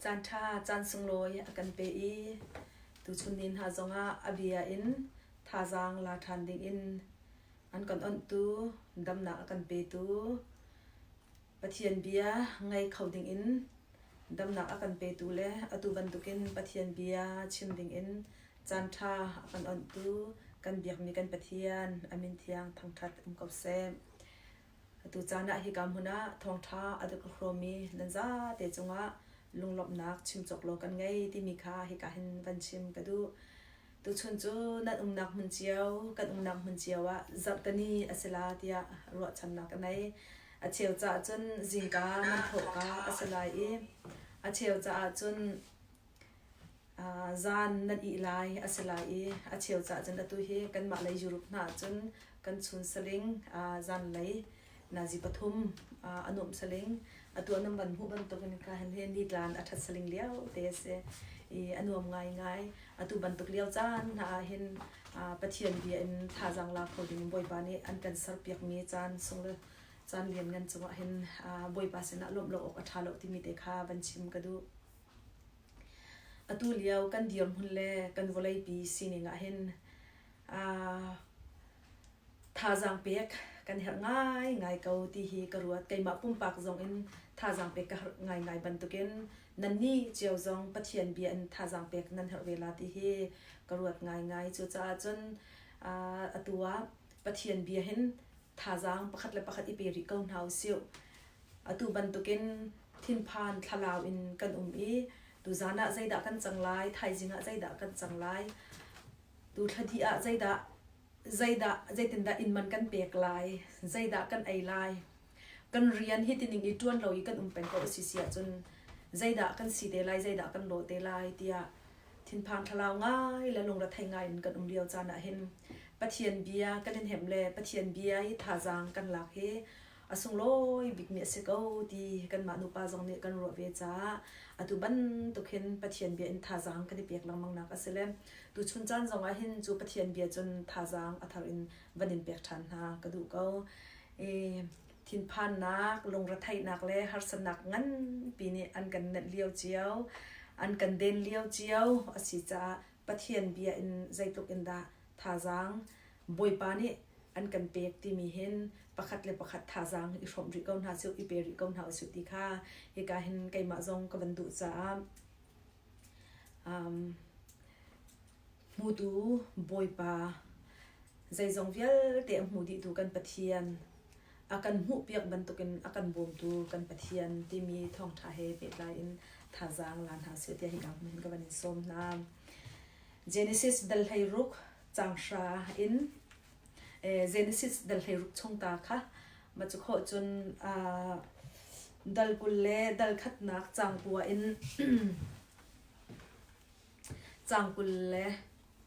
Caanṭha caan sunglawi a kan pe i tuchun ni hna zongah a bia in thazaang la ṭhan dingin an kan onhtu, damnak a kan petu, Pathian bia ngai kho dingin damnak a kan petu le atu bantukin Pathian bia chim dingin caanṭha a kan onhtu kan biakmi kan Pathian a min thiang thangṭhat um ko seh. Atu caan ah hika hmun ah thawngṭha a rak hrawmmi nan zate cungah lunglawmhnak chim cawk lo kan ngei timi kha hika hin van chim ka duh. Tuchun cu nan umnak hmun cio, kan umnak hmun cio ah zarhteni a si la tiah ruahchannak ka nei. A cheu caah cun zingka nan thawhka a si lai i a cheu caah cun Zan nan ih lai a si lai i a cheu caah cun atu hi kanmah lei Europe hna ahcun kan chun saling zanlei nazi pathum a nuamh saling atu ah nan van hmuh bantukin ka hin hi nitlan a ṭhat saling lio te a si i a nuam ngaingai. Atu bantuk lio caan hna ah hin Pathian bia in thazaang la kho ding Bawipa nih an kan serpiakmi caan sung le caan lianngan cungah hin Bawipa sinah lawmh lo awk a ṭha lo timi te kha van chim ka duh. Atu lio kan dirhmun le kan vawleipi sining ahhin thazaang pek kan herh ngaingai ko ti hi ka ruat. Keimah pumpak zong in thazaang pek ka herh ngaingai bantukin nannih cio zong Pathian bia in thazaang pek nan herh ve la ti hi ka ruat ngaingai. Cucaah cun atu ah Pathian bia hin thazaang pakhat le pakhat i pe rih ko hna usih. Atu bantukin thinphan thlalau in kan um i tuzaan ah zeidah kan cang lai, thaizing ah zeidah kan cang lai, tu thla dih ah zeidah zeidah zeitindah inn man kan pek lai, zeidah kan ei lai. Kan rian hi tining i ṭuan lo i kan um peng ko a si si ahcun zeidah kan si te lai, zeidah kan lawh te lai tiah thinphang thlalau ngai le lungrethei ngai in kan um lio caan ah hin Pathian bia kan in hemh le Pathian bia i thazaang kan lak hi a sunglawi bikmi a si ko ti kanmah nupa zong nih kan ruah ve caah atu bantuk hin Pathian bia in thazaang kan i pek lengmang nak a si le tuchun caan zong ah hin cu Pathian bia cun thazaang a thar in van in pek ṭhan hna ka duh ko. I thinphannak, lungretheihnak le harsatnak nganpi nih an kan nenh lio cio, an kan den lio cio a si caah Pathian bia in zeitluk in dah thazaang Bawipa nih an kan pek timi hin pakhat le pakhat thazaang i hrawmh rih ko hna sih, i pe rih ko hna usih ti kha hika hin keimah zong ka van duh caah um, hmutu Bawipa zeizong vialte a hmu dihtu kan Pathian a kan hmuhpiak bantukin a kan bawmtu kan Pathian timi thawngṭha he pehtlai in thazaang la hna sih tiah hika hmun hin ka van in sawm hna. Genesis dal 16 caang hra in Genesis dal 16 chung ta kha ma cu khawh cun dal 20 le dal khatnak caang kua in caang 20 le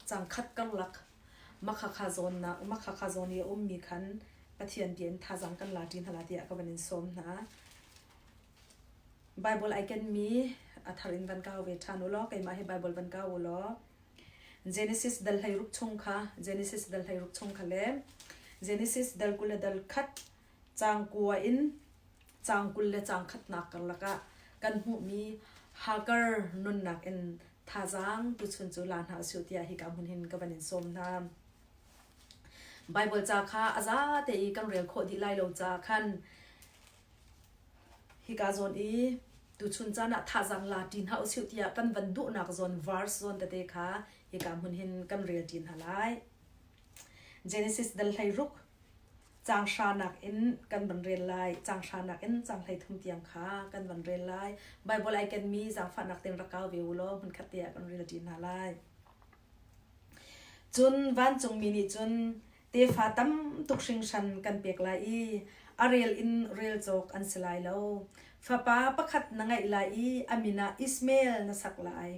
caang khat karlak makhakha zawnnak makhakha zawn i a ummi khan Pathian bia in thazaang kan la ṭi hna la tiah ka van in sawm hna. Bible ai kenmi a thar in van kau ve ṭhan u law keimah hi Bible van kau u law Genesis dal 16 chung kha Genesis dal 16 chung kha le Genesis dal 20 le dal khat caang kua in caang 20 le caang khatnak karlak ah kan hmuhmi Hagar nunnak in thazaang tuchun cu la hna usih tiah hika hmun hin ka van in sawm hna. Bible ca kha a zate i kan rel khawh dih lai lo ca khan Hika zawn i tuchun caan ah thazaang la ṭi hna usih tiah kan van duhnak zawn verse zawn tete kha hika hmun hin kan rel ṭi hna lai. Genesis dal 16 caang hranak in kan van rel lai. Caang hranak in caang 13 tiang kha kan van rel lai. Bible ai kenmi zaangfahnak tein rak kau ve u law hmunkhat te ah kan rel ṭi hna lai. Cun vancungmi nih cun Tefa tam tuk hringhran kan pek lai i a rel in rel cawk an si lai lo. Fapa pakhat na ngeih lai i a min ah Ishmael na sak lai.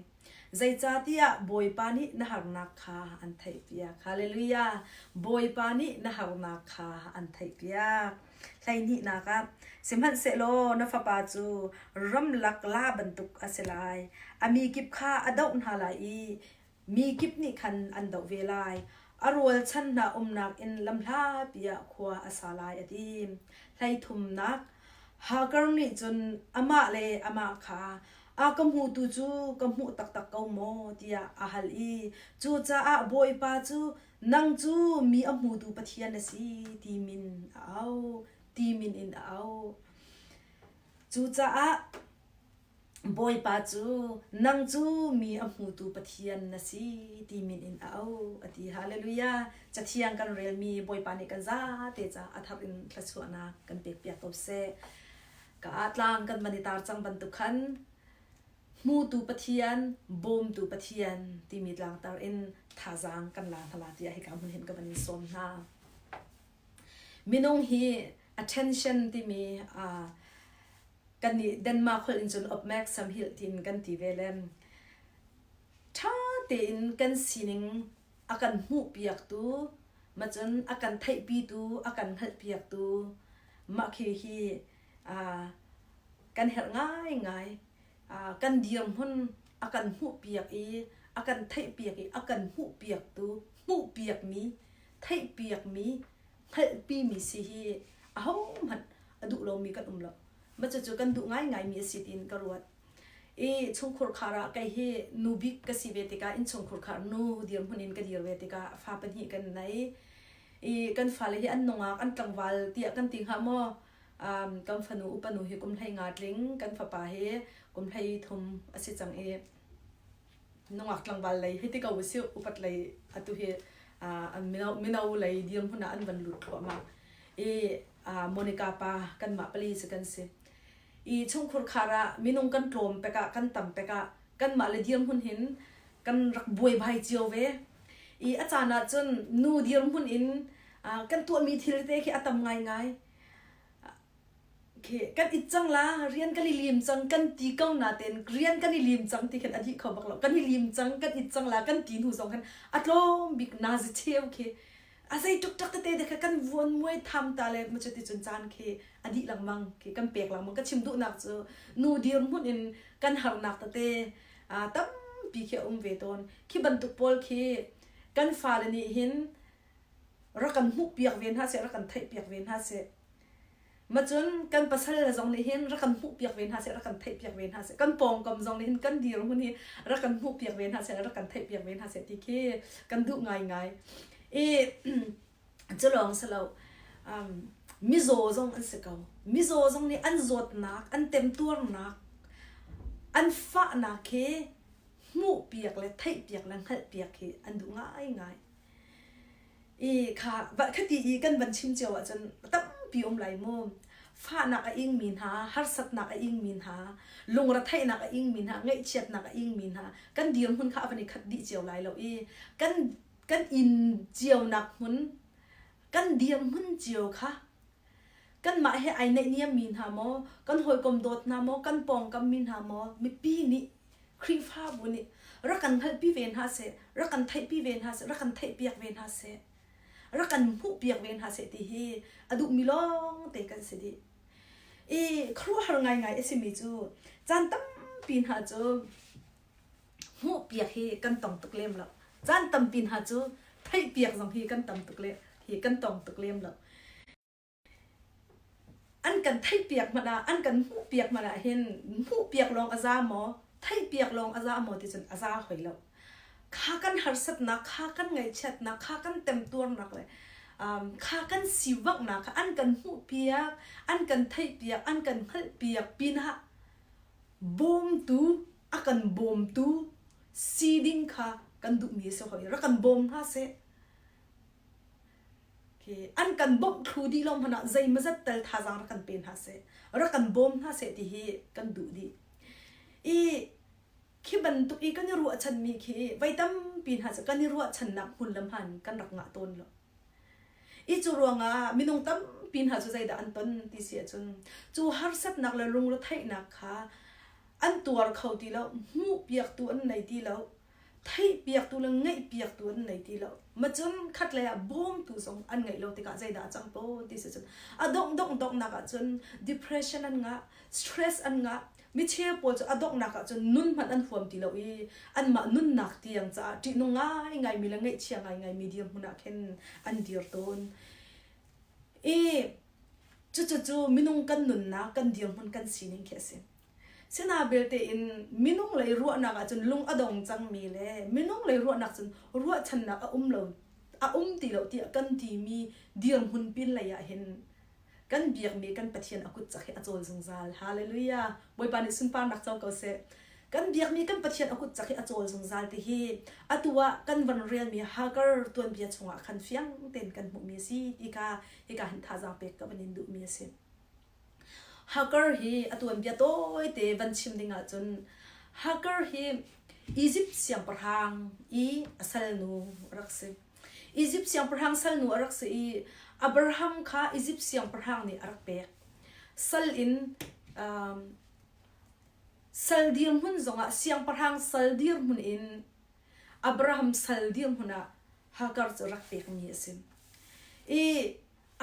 Zeicahtiah Bawipa nih na harnak kha an theihpiak. Hallelujah! Bawipa nih na harnak kha an theihpiak. Hleihnihnak ah, sihmanhsehlaw na fapa cu ramlak la bantuk a si lai. A mi kip kha a doh hna lai i Mi kip nih khan an doh ve lai. A rualchan hna umnak in lamhlapi ah khua a sa lai, a ti. Hleithumnak, Hagar nih cun amah le amah kha. A ka hmutu cu ka hmuh taktak ko maw tiah a hal i cucaah Bawipa cu nang cu mi a hmutu Pathian na si ti min a au ti min in a auh. Cucaah Bawipa cu nang cu mi a hmutu Pathian na si ti min in a auh a ti. Hallelujah! Cathiang kan relmi Bawipa nih kan zate caah a thar in thluachuahnak kan pekpiak ko seh. Ka ah tlang kan van i tar cang bantuk khan hmutu Pathian, bawmtu Pathian timi tlangtar in thazaang kan la hna la tiah hika hmun hin ka van in sawm hna. Minung hi attention timi uh, kan nih Denmark holh in cun opmærksomhed tiin kan ti ve lem. Ṭha tein kan sining a kan hmuhpiaktu, macun a kan theihpitu, a kan hngalhpiaktu mah khi hi uh, kan herh ngaingai. Uh, kan dirhmun a kan hmuhpiak i a kan theihpiak i a kan hmuhpiaktu, hmuhpiakmi, theihpiakmi, hngalhpimi si hi ahohmanh a duh lomi kan um lo. Mah cucu kan duh ngaingaimi a si tiin ka ruat. I chungkhur khar ah kei hi nu bik ka si ve tikah innchungkhur khar nu dirhmun in ka dir ve tikah fa pahnih kan nei. I kan fale hi an nungak an tlangval tiah kan ti hnga maw? Um, kan fanu upanu hi kum hlei nga tling, kan fapa hi kum hlei thum a si cang i nungak tlangval lei hei ti ko usih upat lei atu hi mino mino lei dirhmun ah an van lut thluahmah i Monica pa kanmah pali cu kan si i chungkhur khar ah minung kan tlawm pek ah kan tam pek ah kanmah le dirhmun hin kan rak buaibai cio ve i a caan ah cun nu dirhmun in kan tuahmi thil te khi a tam ngaingai Kan it cang la, rian kan i lim cang kan ti ko natein rian kan i lim cang ti khin a dih kho bak lo. Kan i lim cang, kan it cang la kan ti hnu zong khan a tlawm bik nazi cheu khi a zei tuktak tete te kha kan vuan muai tham ta le ma cuti cun caan khi a dih lengmang khi kan pek lengmang. Ka chim duhnak cu nu dirhmun in kan harnak tete tampi khi a um ve tawn. Khi bantuk pawl khi kan fale nih hin rak kan hmuhpiak ve hna seh, rak kan theihpiak ve hna seh. Macun kan pasal le zong nih hin rak kan hmuhpiak ve hna seh, rak kan theihpiak ve hna seh. Kan pawngkam zong nih hin kan dirhmun hi rak kan hmuhpiak ve hna seh, rak kan theihpiak ve hna seh ti khi kan duh ngaingai. I cu lawng si lo, um, mizaw zong an si ko. Mizaw zong nih an zawtnak, an temtuarnak, an fahnak khi hmuhpiak le theihpiak le hngalhpiak hi an duh ngaingai. I kha khati i kan van chim cio ahcun tampi um lai mu. Fahnak a ingmi hna, harsatnak a ingmi hna, lungretheihnak a ingmi hna, ngaihchiatnak a ingmi hna, kan dirhmun kha a van i khat dih cio lai lo i kan kan inn cionak hmun, kan dirhmun cio kha kanmah he ai naihniammi hna maw, kan hawikom dawt hna maw, kan pawngkam mi hna maw, mipi nih Khrihfabu nih rak kan hngalhpi ve hna seh, rak kan theihpi ve hna seh, rak kan theihpiak ve hna seh, rak kan hmuhpiak ve hna seh ti hi a duhmi lawngte kan si dih. I khuaruahhar ngaingai a simi cu caan tampi hna cu hmuhpiak hi kan tong tuk lem lo. Caan tampi hna cu theihpiak zong hi kan tam tuk le hi kan tong tuk lem lo. An kan theihpiak hmanh ah, an kan hmuhpiak hmanh ah hin hmuhpiak lawng a za maw, theihpiak lawng a za maw ti cun a za hoi lo. Kha kan harsatnak, kha kan ngaihchiatnak, kha kan temtuarnak le um, kha kan sivanghnak kha an kan hmuhpiak, an kan theihpiak, an kan hngalhpiak pinah bawmtu, a kan bawmtu si ding kha kan duhmi a si hoi. Rak kan bawm hna seh. An kan bawmh thlu dih lo hmanh ah zeimawzat tal thazaang rak kan pe hna seh, rak kan bawm hna seh ti hi kan duh dih. I khi bantuk i kan i ruahchanmi khi voi tampi hna cu kan i ruahchannak hmun le hman kan rak ngah tawn lo. I cu ruangah minung tampi hna cu zeidah an ton ti si ahcun cu harsatnak le lungretheihnak kha an tuar kho ti lo, hmuhpiaktu an nei ti lo, theihpiaktu le ngaihpiaktu an nei ti lo. Macun khatlei ah bawmtu zong an ngeih lo tikah zeidah a cang tawn ti si cun a dongh dongh donghnak ah cun depression an ngah, stress an ngah, micheu pawl cu a donghnak ah cun nun hmanh an huam ti lo i anmah nunnak tiang caah ṭihnung ngaingaimi le ngaihchia ngaingaimi dirhmun ah khin an dir tawn. I cucu cu minung kan nunnak, kan dirhmun, kan sining khi a si. Sina belte in minung lei ruahnak ahcun lung a dong cangmi le minung lei ruahnak cun ruahchannak a um lo a um ti lo tiah kan timi dirhmun pin lei ah hin kan biakmi kan Pathian a kut cak hi a cawl zungzal. Hallelujah. Bawipa nih sunparnak co ko seh. Kan biakmi kan Pathian a kut cak hi a cawl zungzal ti hi atu ah kan van relmi Hagar tuanbia chungah khan fiang tein kan hmuhmi a si ti kha hika hin thazaang pek ka van in duhmi a si. Hagar hi a tuanbia tawite van chim ding ahcun Hagar hi Egypt siangpahrang i a salnu a rak si. Egypt siangpahrang salnu a rak si i Abraham kha Egypt siangpahrang nih a rak pek. Sal in um, sal dirhmun zongah siangpahrang sal dirhmun in Abraham sal dirhmun ah Hagar cu rak pekmi a si. I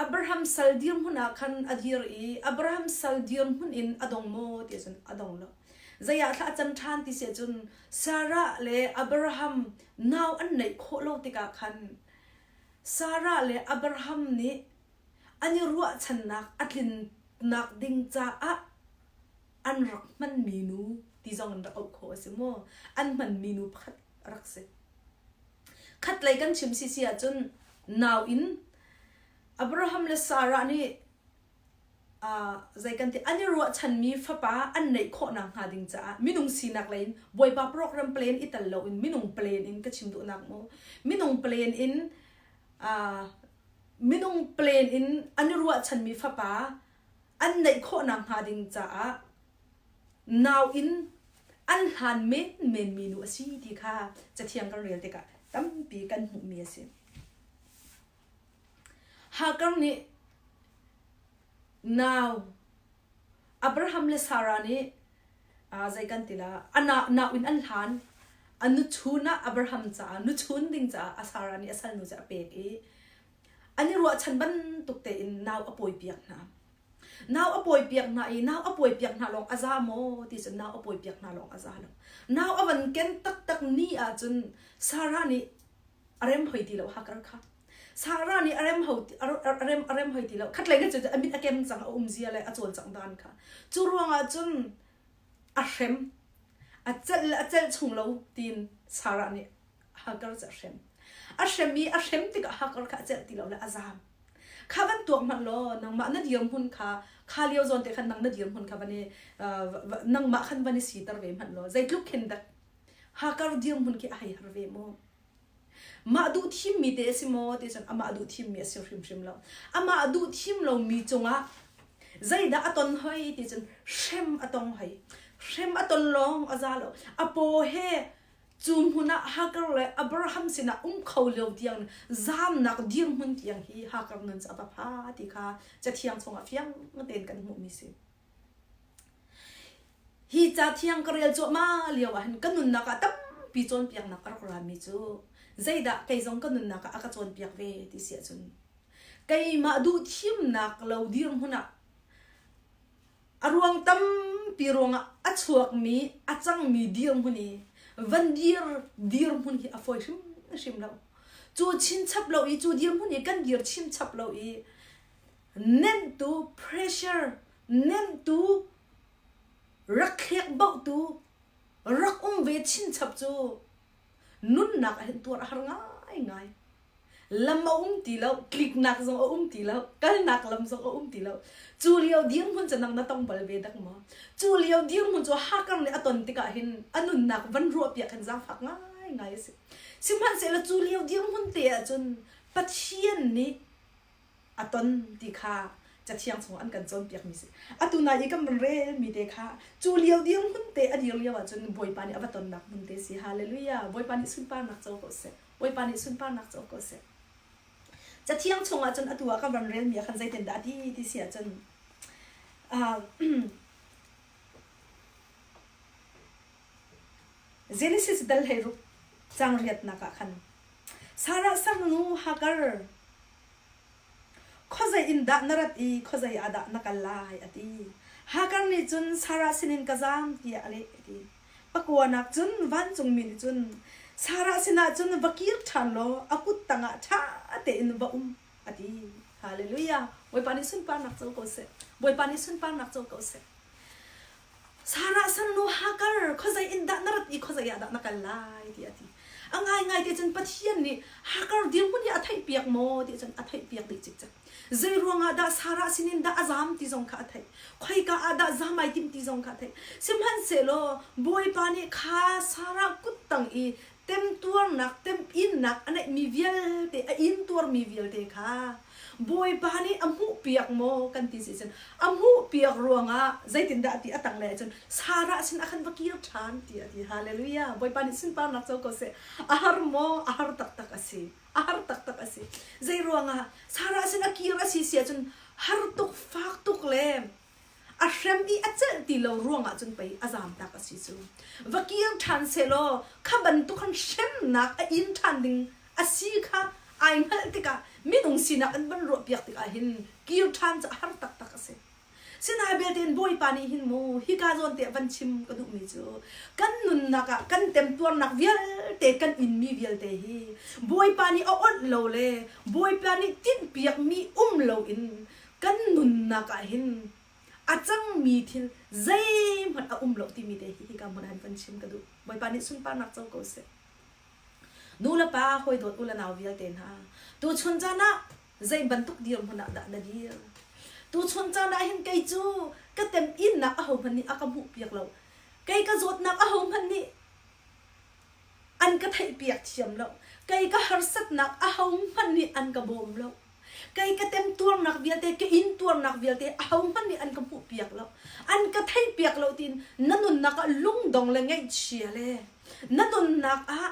Abraham sal dirhmun ah khan a dir i Abraham sal dirhmun in a dong maw ti ahcun a dong lo. Zei ah thla a can ṭhan ti si ahcun Sarah le Abraham nau an neih khawh lo tikah khan Sarah le Abraham nih an i ruahchannak a tlinnak ding caah an rak hmanmi nu ti zong in rak auh khawh a si maw? An hmanmi nu pakhat a rak si. Khatlei kan chim sisi ahcun nau in Abraham le Sarah nih uh, zei kan ti an i ruahchanmi fapa an neih khawhnak hnga ding caah minung sinak lei in Bawipa program plan i tel loin minung plan in ka chim duhnak mu minung plan in uh, minung plan in an i ruahchanmi fapa an neih khawhnak hnga ding caah nau in an hlan menmen mi nu a si ti kha cathiang kan rel tikah tampi kan hmuhmi a si. Hagar nih nau Abraham le Sarah nih zei kan ti la a nau in an hlan a nuchun ah Abraham caah nuchun ding caah a Sarah nih a salnu cu a pek i an i ruahchan bantuk tein nau a pawipiak hna. Nau a pawipiak hna i nau a pawipiak hna lawng a za maw ti cun nau a pawipiak hna lawng a za lo. Nau a van ken taktak ni ahcun Sarah nih a rem hoi ti lo Hagar kha. Sarah nih a rem ho a rem a rem hoi ti lo. Khatlei kha cu a mit a kem cang a umzia le a cawlcangh dan kha. Cu ruangah cun a hrem a celh le a celh chung lo tiin Sarah nih Hagar cu a hrem. A hrem i a hrem tikah Hagar kha a celh ti lo le a zaam. Kha van tuak hmanh law nangmah na dirhmun kha kha lio zawn te khan nang na dirhmun kha van i nangmah khan van i siter ve hmanh law zeitluk khin dak Hagar dirhmun khi a hei har ve maw? Mah duh thimmi te a si maw ti cun amah duh thimmi a si hrimhrim lo. Amah duh thim lomi cungah zeidah a ton hoi ti cun hrem a tong hoi. Hrem a ton lawng a za lo. A paw he Cu hmun ah Hagar le Abraham sinah um kho lio tiang zamnak dirhmun tiang hi Hagar nun cu a va pha ti kha Cathiang chungah fiang tein kan hmuhmi si. Hi ca thiang ka rel cuahmah lio ah hin ka nunnak ah tampi cawnpiaknak a rak rami cu zeidah kei zong ka nunnak ah a ka cawnpiak ve ti si ahcun keimah duh thimnak lo dirhmun ah A ruang tampi ruangah a chuakmi, a cangmi dirhmun i van dir dirhmun hi a fawi hrimhrim lo. Cu chinchap lo i cu dirhmun i kan dir chinchap lo i nenhtu pressure, nenhtu rak thlek bohtu rak um ve chinchap cu nunnak ah hin tuar a har ngaingai. Lam a um ti lo, tliknak zong a um ti lo, kalnak lam zong a um ti lo. Cu lio dirhmun cu nang na tong bal ve dak maw? Cu lio dirhmun cu Hagar nih a ton tikah hin a nunnak van ruahpiak hin zaangfak ngaingai a si. Sihmanhsehlaw cu lio dirhmun te ahcun Pathian nih a ton ti kha Cathiang chungah an kan cawnpiakmi si. Atu nai i kan van relmi te kha cu lio dirhmun te a dir lio ahcun Bawipa nih a va tonnak hmun te si. Hallelujah! Bawipa nih sunparnak co ko seh. Bawipa nih sunparnak co ko seh. Cathiang chungah cun atu ah kan van relmi ah khan zeitindah a ti ti si ahcun uh, Genesis dal 16 cang riatnak ah khan Sarah sarnu Hagar khuazei in dah na rat i khuazei ah dah na kal lai a ti. Hagar nih cun Sarah sinin ka zaam tiah a leh a ti. Pakuanak cun vancungmi nih cun Sarah sinah cun va kir ṭhan law a kut tangah ṭha tein va um a ti. Hallelujah! Bawipa nih sunparnak co ko seh. Bawipa nih sunparnak co ko seh. Sarah salnu Hagar, khuazei in dah na rat i khuazei ah dah na kal lai tiah a ti. A ngaingai te cun Pathian nih Hagar dirhmun hi a theihpiak maw ti cun a theihpiak dih cikcek. Zei ruangah dah Sarah sinin dah a zam ti zong kha a theih. Khoika ah dah zam ai timh ti zong kha a theih. Sihmanhsehlaw Bawipa nih kha Sarah kuttang i temtuarnak, temhinnak a neihmi vialte, a intuarmi vialte kha Bawipa nih a hmuhpiak maw kan ti si cun a hmuhpiak ruangah zeitindah a ti a tanglei ahcun Sarah sin ah khan va kir ṭhan ti a ti. Hallelujah! Bawipa nih sunparnak co ko seh. A har maw? A har taktak a si. A har taktak a si. Zei ruangah Sarah sin a kir a si si ahcun har tuk, fak tuk le a hrem i a celh ti lo ruangah cun pei a zamtak a si cu. Va kir ṭhan sehlaw kha bantuk khan hremnak a in ṭhan ding a si kha ai hngalh tikah minung sinak an van ruahpiak tikah hin kir ṭhan cu a har taktak a si. Sinain belte in Bawipa nih hin mu hika zawn te van chim ka duhmi cu kan nunnak ah kan temtuarnak vialte kan inmi vialte hi Bawipa nih a onh lo le Bawipa nih tinhpiakmi um loin kan nunnak ah hin a cangmi thil zeihmanh a um lo timi te hi hika hmun ah hin van chim ka duh. Bawipa nih sunparnak co ko seh. Nu le pa hawi dawt u le nau vialte hna, tuchun caan ah zei bantuk dirhmun ah dah na dir? Tuchun caan ah hin kei cu ka temhinnak ahohmanh nih a ka hmuhpiak lo. Kei ka zawtnak ahohmanh nih an ka theihpiak thiam lo. Kei ka harsatnak ahohmanh nih an ka bawm lo. Kei ka temtuarnak vialte, ka intuarnak vialte ahohmanh nih an ka hmuhpiak lo. An ka theihpiak lo tiin na nunnak ah lungdong le ngaihchia le na nunnak ah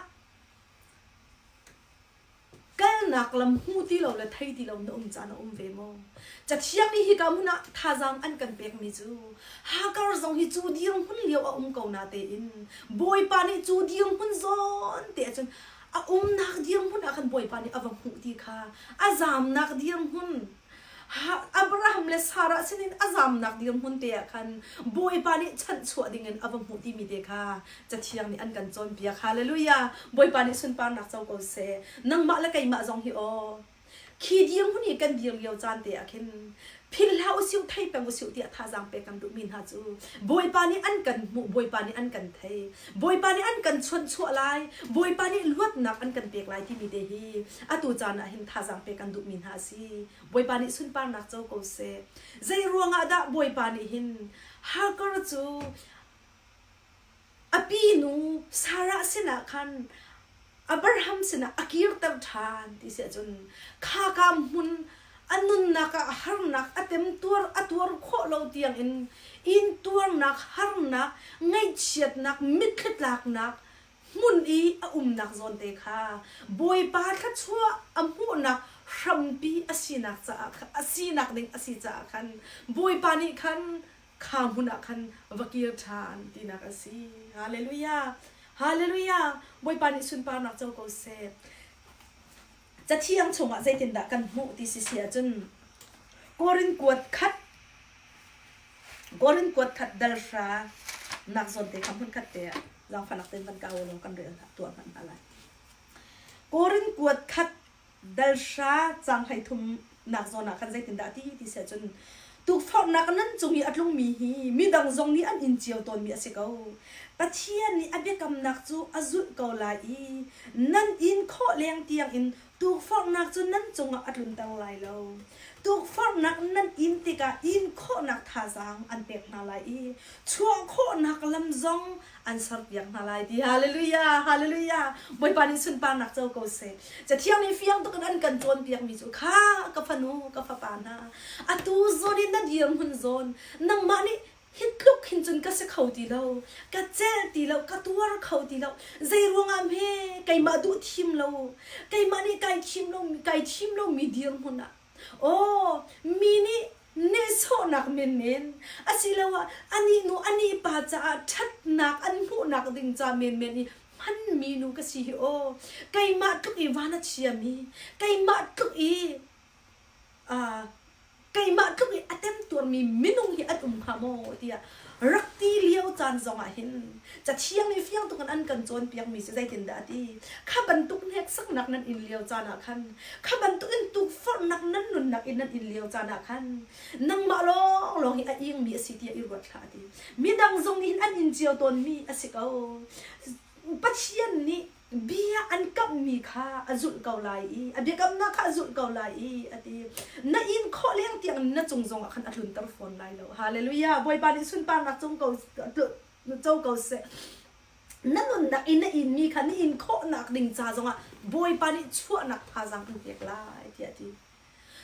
kalnak lam hmu ti lo le thei ti lo na um caan a um ve maw? Cathiang nih hika hmun ah thazaang an kan pekmi cu Hagar zong hi cu dirhmun lio a um ko na tein Bawipa nih cu dirhmun zawn te ahcun a umnak dirhmun ah khan Bawipa nih a va hmuh ti kha a zamnak dirhmun Abraham le Sarah sinin a zamnak dirhmun te ah khan Bawipa nih chanhchuah dingin a va hmuh timi te kha Cathiang nih an kan cawnpiak. Hallelujah! Bawipa nih sunparnak co ko seh. Nangmah le keimah zong hi aw Khi dirhmun i kan dir lio caan te ah khin philh hlah usih, thei peng usih tiah thazaang pek kan duhmi hna cu Bawipa nih an kan hmuh, Bawipa nih an kan thei, Bawipa nih an kan chuanhchuah lai, Bawipa nih luatnak an kan pek lai timi te hi atu caan ah hin thazaang pek kan duhmi hna a si. Bawipa nih sunparnak co ko seh. Zei ruangah dah Bawipa nih hin Hagar cu A pinu Sarah sinah khan Abraham sinah a kirter ṭhan ti si ahcun khaka hmun a nunnak ah harnak a temtuar a tuar khawh lo tiangin intuarnak harnak ngaihchiatnak mitthli tlaknak hmun i a umnak zawn te kha Bawipa thluachuah a hmuhnak hrampi a sinak caah a sinak ding a si caah khan Bawipa nih khan kha hmun ah khan va kir ṭhan tinak a si. Hallelujah! Hallelujah! Bawipa nih sunparnak co ko seh. Cathiang chungah zeitindah kan hmuh ti si si ahcun Korin kuat khat Korin kuat khat dal hra nak zawn te kha hmun khat te ah zaangfahnak tein van kau law kan rel tuah hmanh hna lai. Korin kuat khat Dal hra caang 13 nak zawn ah khan zeitindah a ti ti si ahcun tukforhnak nan cung i a tlungmi hi midang zong nih an in cio tawnmi a si ko. Pathian nih a biakamnak cu a zulh ko lai i nan in khawh leng tiangin tukforhnak cu nan cungah a tlunter lai lo. Tukforhnak nan in tikah in khawhnak thazaang an pek hna lai i chuah khawhnak lam zong an serpiak hna lai ti hallelujah hallelujah Bawipa nih sunparnak co ko seh cathiang nih fiang tuk in an kan cawnpiak mi cu kha ka fanu ka fapa hna atu zawn in na dirhmun zawn nangmah nih hi tluk hin cun ka si kho ti lo ka celh ti lo ka tuar kho ti lo zei ruangah hme keimah duh thim lo keimah nih kai thim lo kai thim lo mi dirhmun ah aw mi nih nehsawhnak menmen asiloah anih nu anih pa caah ṭhatnak an hmuhnak ding ca menmen i hmanmi nu ka si hi aw keimah tluk i van a chiami keimah tluk i uh, keimah tluk i a temtuarmi minung hi an um hnga maw tiah rak ti lio caan zongah hin Cathiang nih fiang tuk in an kan cawnpiakmi cu zeitindah a ti? Kha bantuk hneksaknak nan in lio caan ah khan, kha bantuk in tukforhnak nan nunnak in nan in lio caan ah khan, nangmah lawnglawng hi a ingmi a si tiah i ruat hlah a ti. Midang zong nih hin an in cio tawnmi a si ko. Pathian nih bia an kamhmi kha a zulh ko lai i a biakamnak kha a zulh ko lai i a ti. Na in khawh leng tiang na cung zongah khan a tlunter fawn lai lo. Hallelujah! Bawipa nih sunparnak cung ko co ko seh. Na nunnak i na inmi kha na in khawhnak ding ca zongah Bawipa nih chuahnak thazaang an pek lai tiah a ti.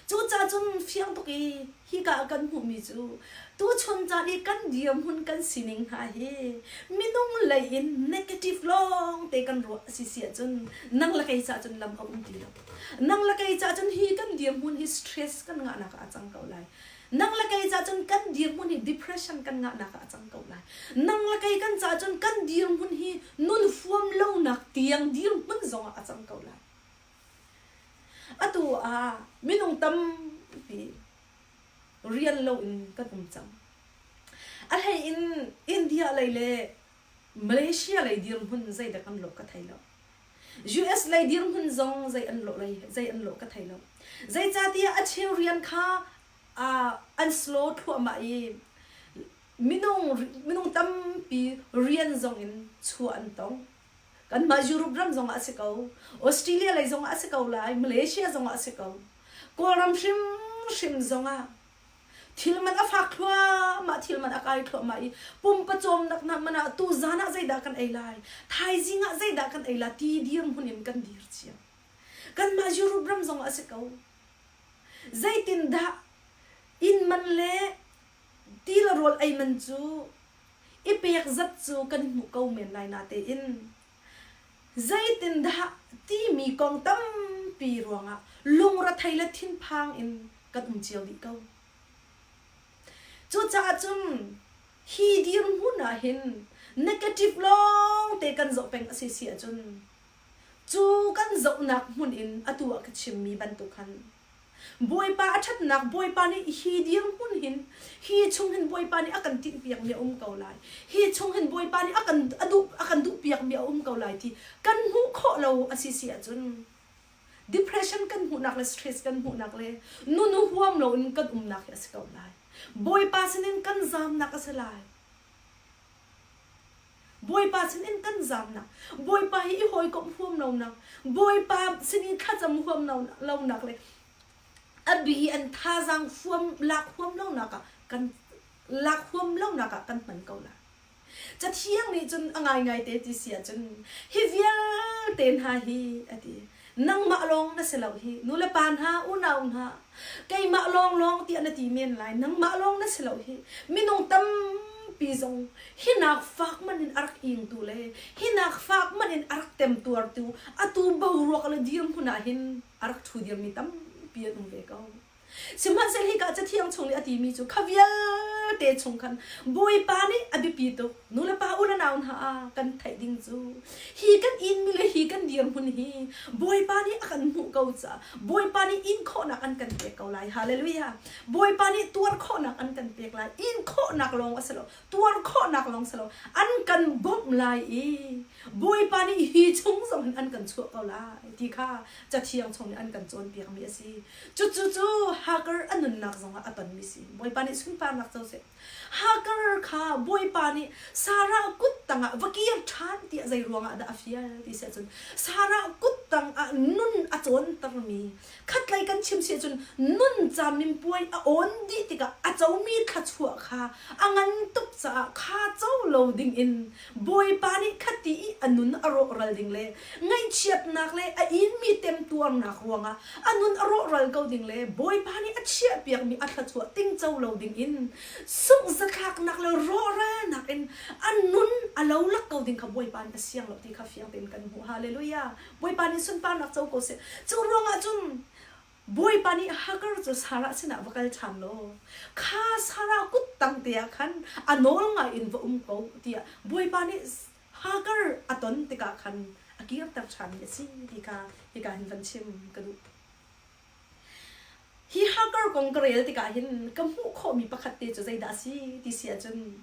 Cucaah cun fiang tuk i hika ah kan hmuhmi cu tuchun caan i kan dirhmun kan sining hna hi minung lei in negative lawngte kan ruah a si si ahcun nang le kei caah cun lam a um ti lo. Nang le kei caah cun hi kan dirhmun hi stress kan ngahnak ah a cang ko lai. Nang le kei caah cun kan dirhmun hi depression kan ngahnak ah a cang ko lai. Nang le kei kan caah cun kan dirhmun hi nun huam lonak tiang dirhmun zongah a cang ko lai. Atu ah minung tampi rian loin kan um cang. A hlei in India lei le Malaysia lei dirhmun zeidah kan lawh ka thei lo. US lei dirhmun zong zei an lawh lei zei an lawh ka thei lo. Zeicahtiah a cheu rian kha uh, an slow thluahmah i minung minung tampi rian zong in chuah an tong. Kanmah Europe ram zongah a si ko, Australia lei zongah a si ko lai, Malaysia zongah a si ko. Kawlram hrimhrim zongah thil man a fak thluahmah, thil man a kai thluahmah i pumpacawmnak hna man ah tuzan ah zeidah kan ei lai, thaizing ah zeidah kan ei lai ti dirhmun in kan dir cio. Kanmah Europe ram zongah a si ko. Zeitindah inn man le ti le rawl ei man cu i pek zat cu kan hmuh ko men lai natein zeitindah timi kong tampi ruangah lungrethei le thinphang in kan um cio dih ko. Cucaah cun hi dirhmun ah hin negative lawngte kan zoh peng a si si ahcun cu kan zohnak hmun in atu ah ka chimmi bantuk khan Bawipa a ṭhatnak Bawipa nih hi dirhmun hin hi chung hin Bawipa nih a kan tinhpiakmi a um ko lai. Hi chung hin Bawipa nih a kan a duh a kan duhpiakmi a um ko lai ti kan hmuh khawh lo a si si ahcun depression kan hmuhnak le stress kan hmuhnak le nun huam loin kan umnak hi a si ko lai. Bawipa sinin kan zamnak a si lai. Bawipa sinin kan zamnak, Bawipa hi i hawikomh huam lonak, Bawipa sin i thlacam huam lonak le a bi an thazaang huam lak huam lonak ah kan lak huam lonak ah kan hman ko lai. Cathiang nih cun a ngaingai te ti si ahcun hi vialte hna hi a ti. Nangmah lawng na si lo hi nu le pa hna unau hna keimah lawnglawng tiah na ti men lai nangmah lawng na si lo hi minung tampi zong hi nak fak man in a rak ingtu le hi nak fak man in a rak temtuartu atu boruak le dirhmun ah hin a rak ṭhu dirmi tampi an um ve ko. Sihmanhsehlaw hika Cathiang chung nih a timi cu kha vialte chung khan Bawipa nih a biapi tuk. Nu le pa u le nau hna kan theih ding cu hi kan inmi le hi kan dirhmun hi Bawipa nih a kan hmuh ko caah Bawipa nih in khawhnak an kan pek ko lai. Hallelujah. Bawipa nih tuar khawhnak an kan pek lai. In khawhnak lawng a si lo. Tuar khawhnak lawng si lo. An kan bawmh lai i Bawipa nih hi chung zong hin an kan chuah ko lai ti kha Cathiang chung nih an kan cawnpiakmi a si. Cucu cu Hagar a nunnak zongah a tonmi si. Bawipa nih sunparnak co seh. Hagar kha Bawipa nih Sarah kut tangah va kir ṭhan tiah zei ruangah dah a fial ti si ahcun Sarah kut tangah nun a cawntermi khatlei kan chim si ahcun nun camimpuai a awn dih tikah a comi thluachuah kha a ngan tuk caah kha co lo dingin Bawipa nih khati i a nun a rawhral ding le ngaihchiatnak le a inmi temtuarnak ruangah a nun a rawhral ko ding le Bawipa nih a chiahpiakmi a thluachuah tingco lo dingin sunghzathlaknak le rawhralnak in a nun a lolak ko ding kha Bawipa nih a siang lo ti kha fiang tein kan hmuh. Hallelujah! Bawipa nih sunparnak co ko seh. Cu ruangah cun Bawipa nih Hagar cu Sarah sinah va kal ṭhan law, kha Sarah kuttang te ah khan a nawl ngai in va um ko tiah Bawipa nih Hagar a ton tikah khan a kirter ṭhanmi a si ti kha hika hin van chim ka duh. Hi Hagar kong ka rel tikah hin ka hmuh khawhmi pakhat te cu zeidah a si ti si ahcun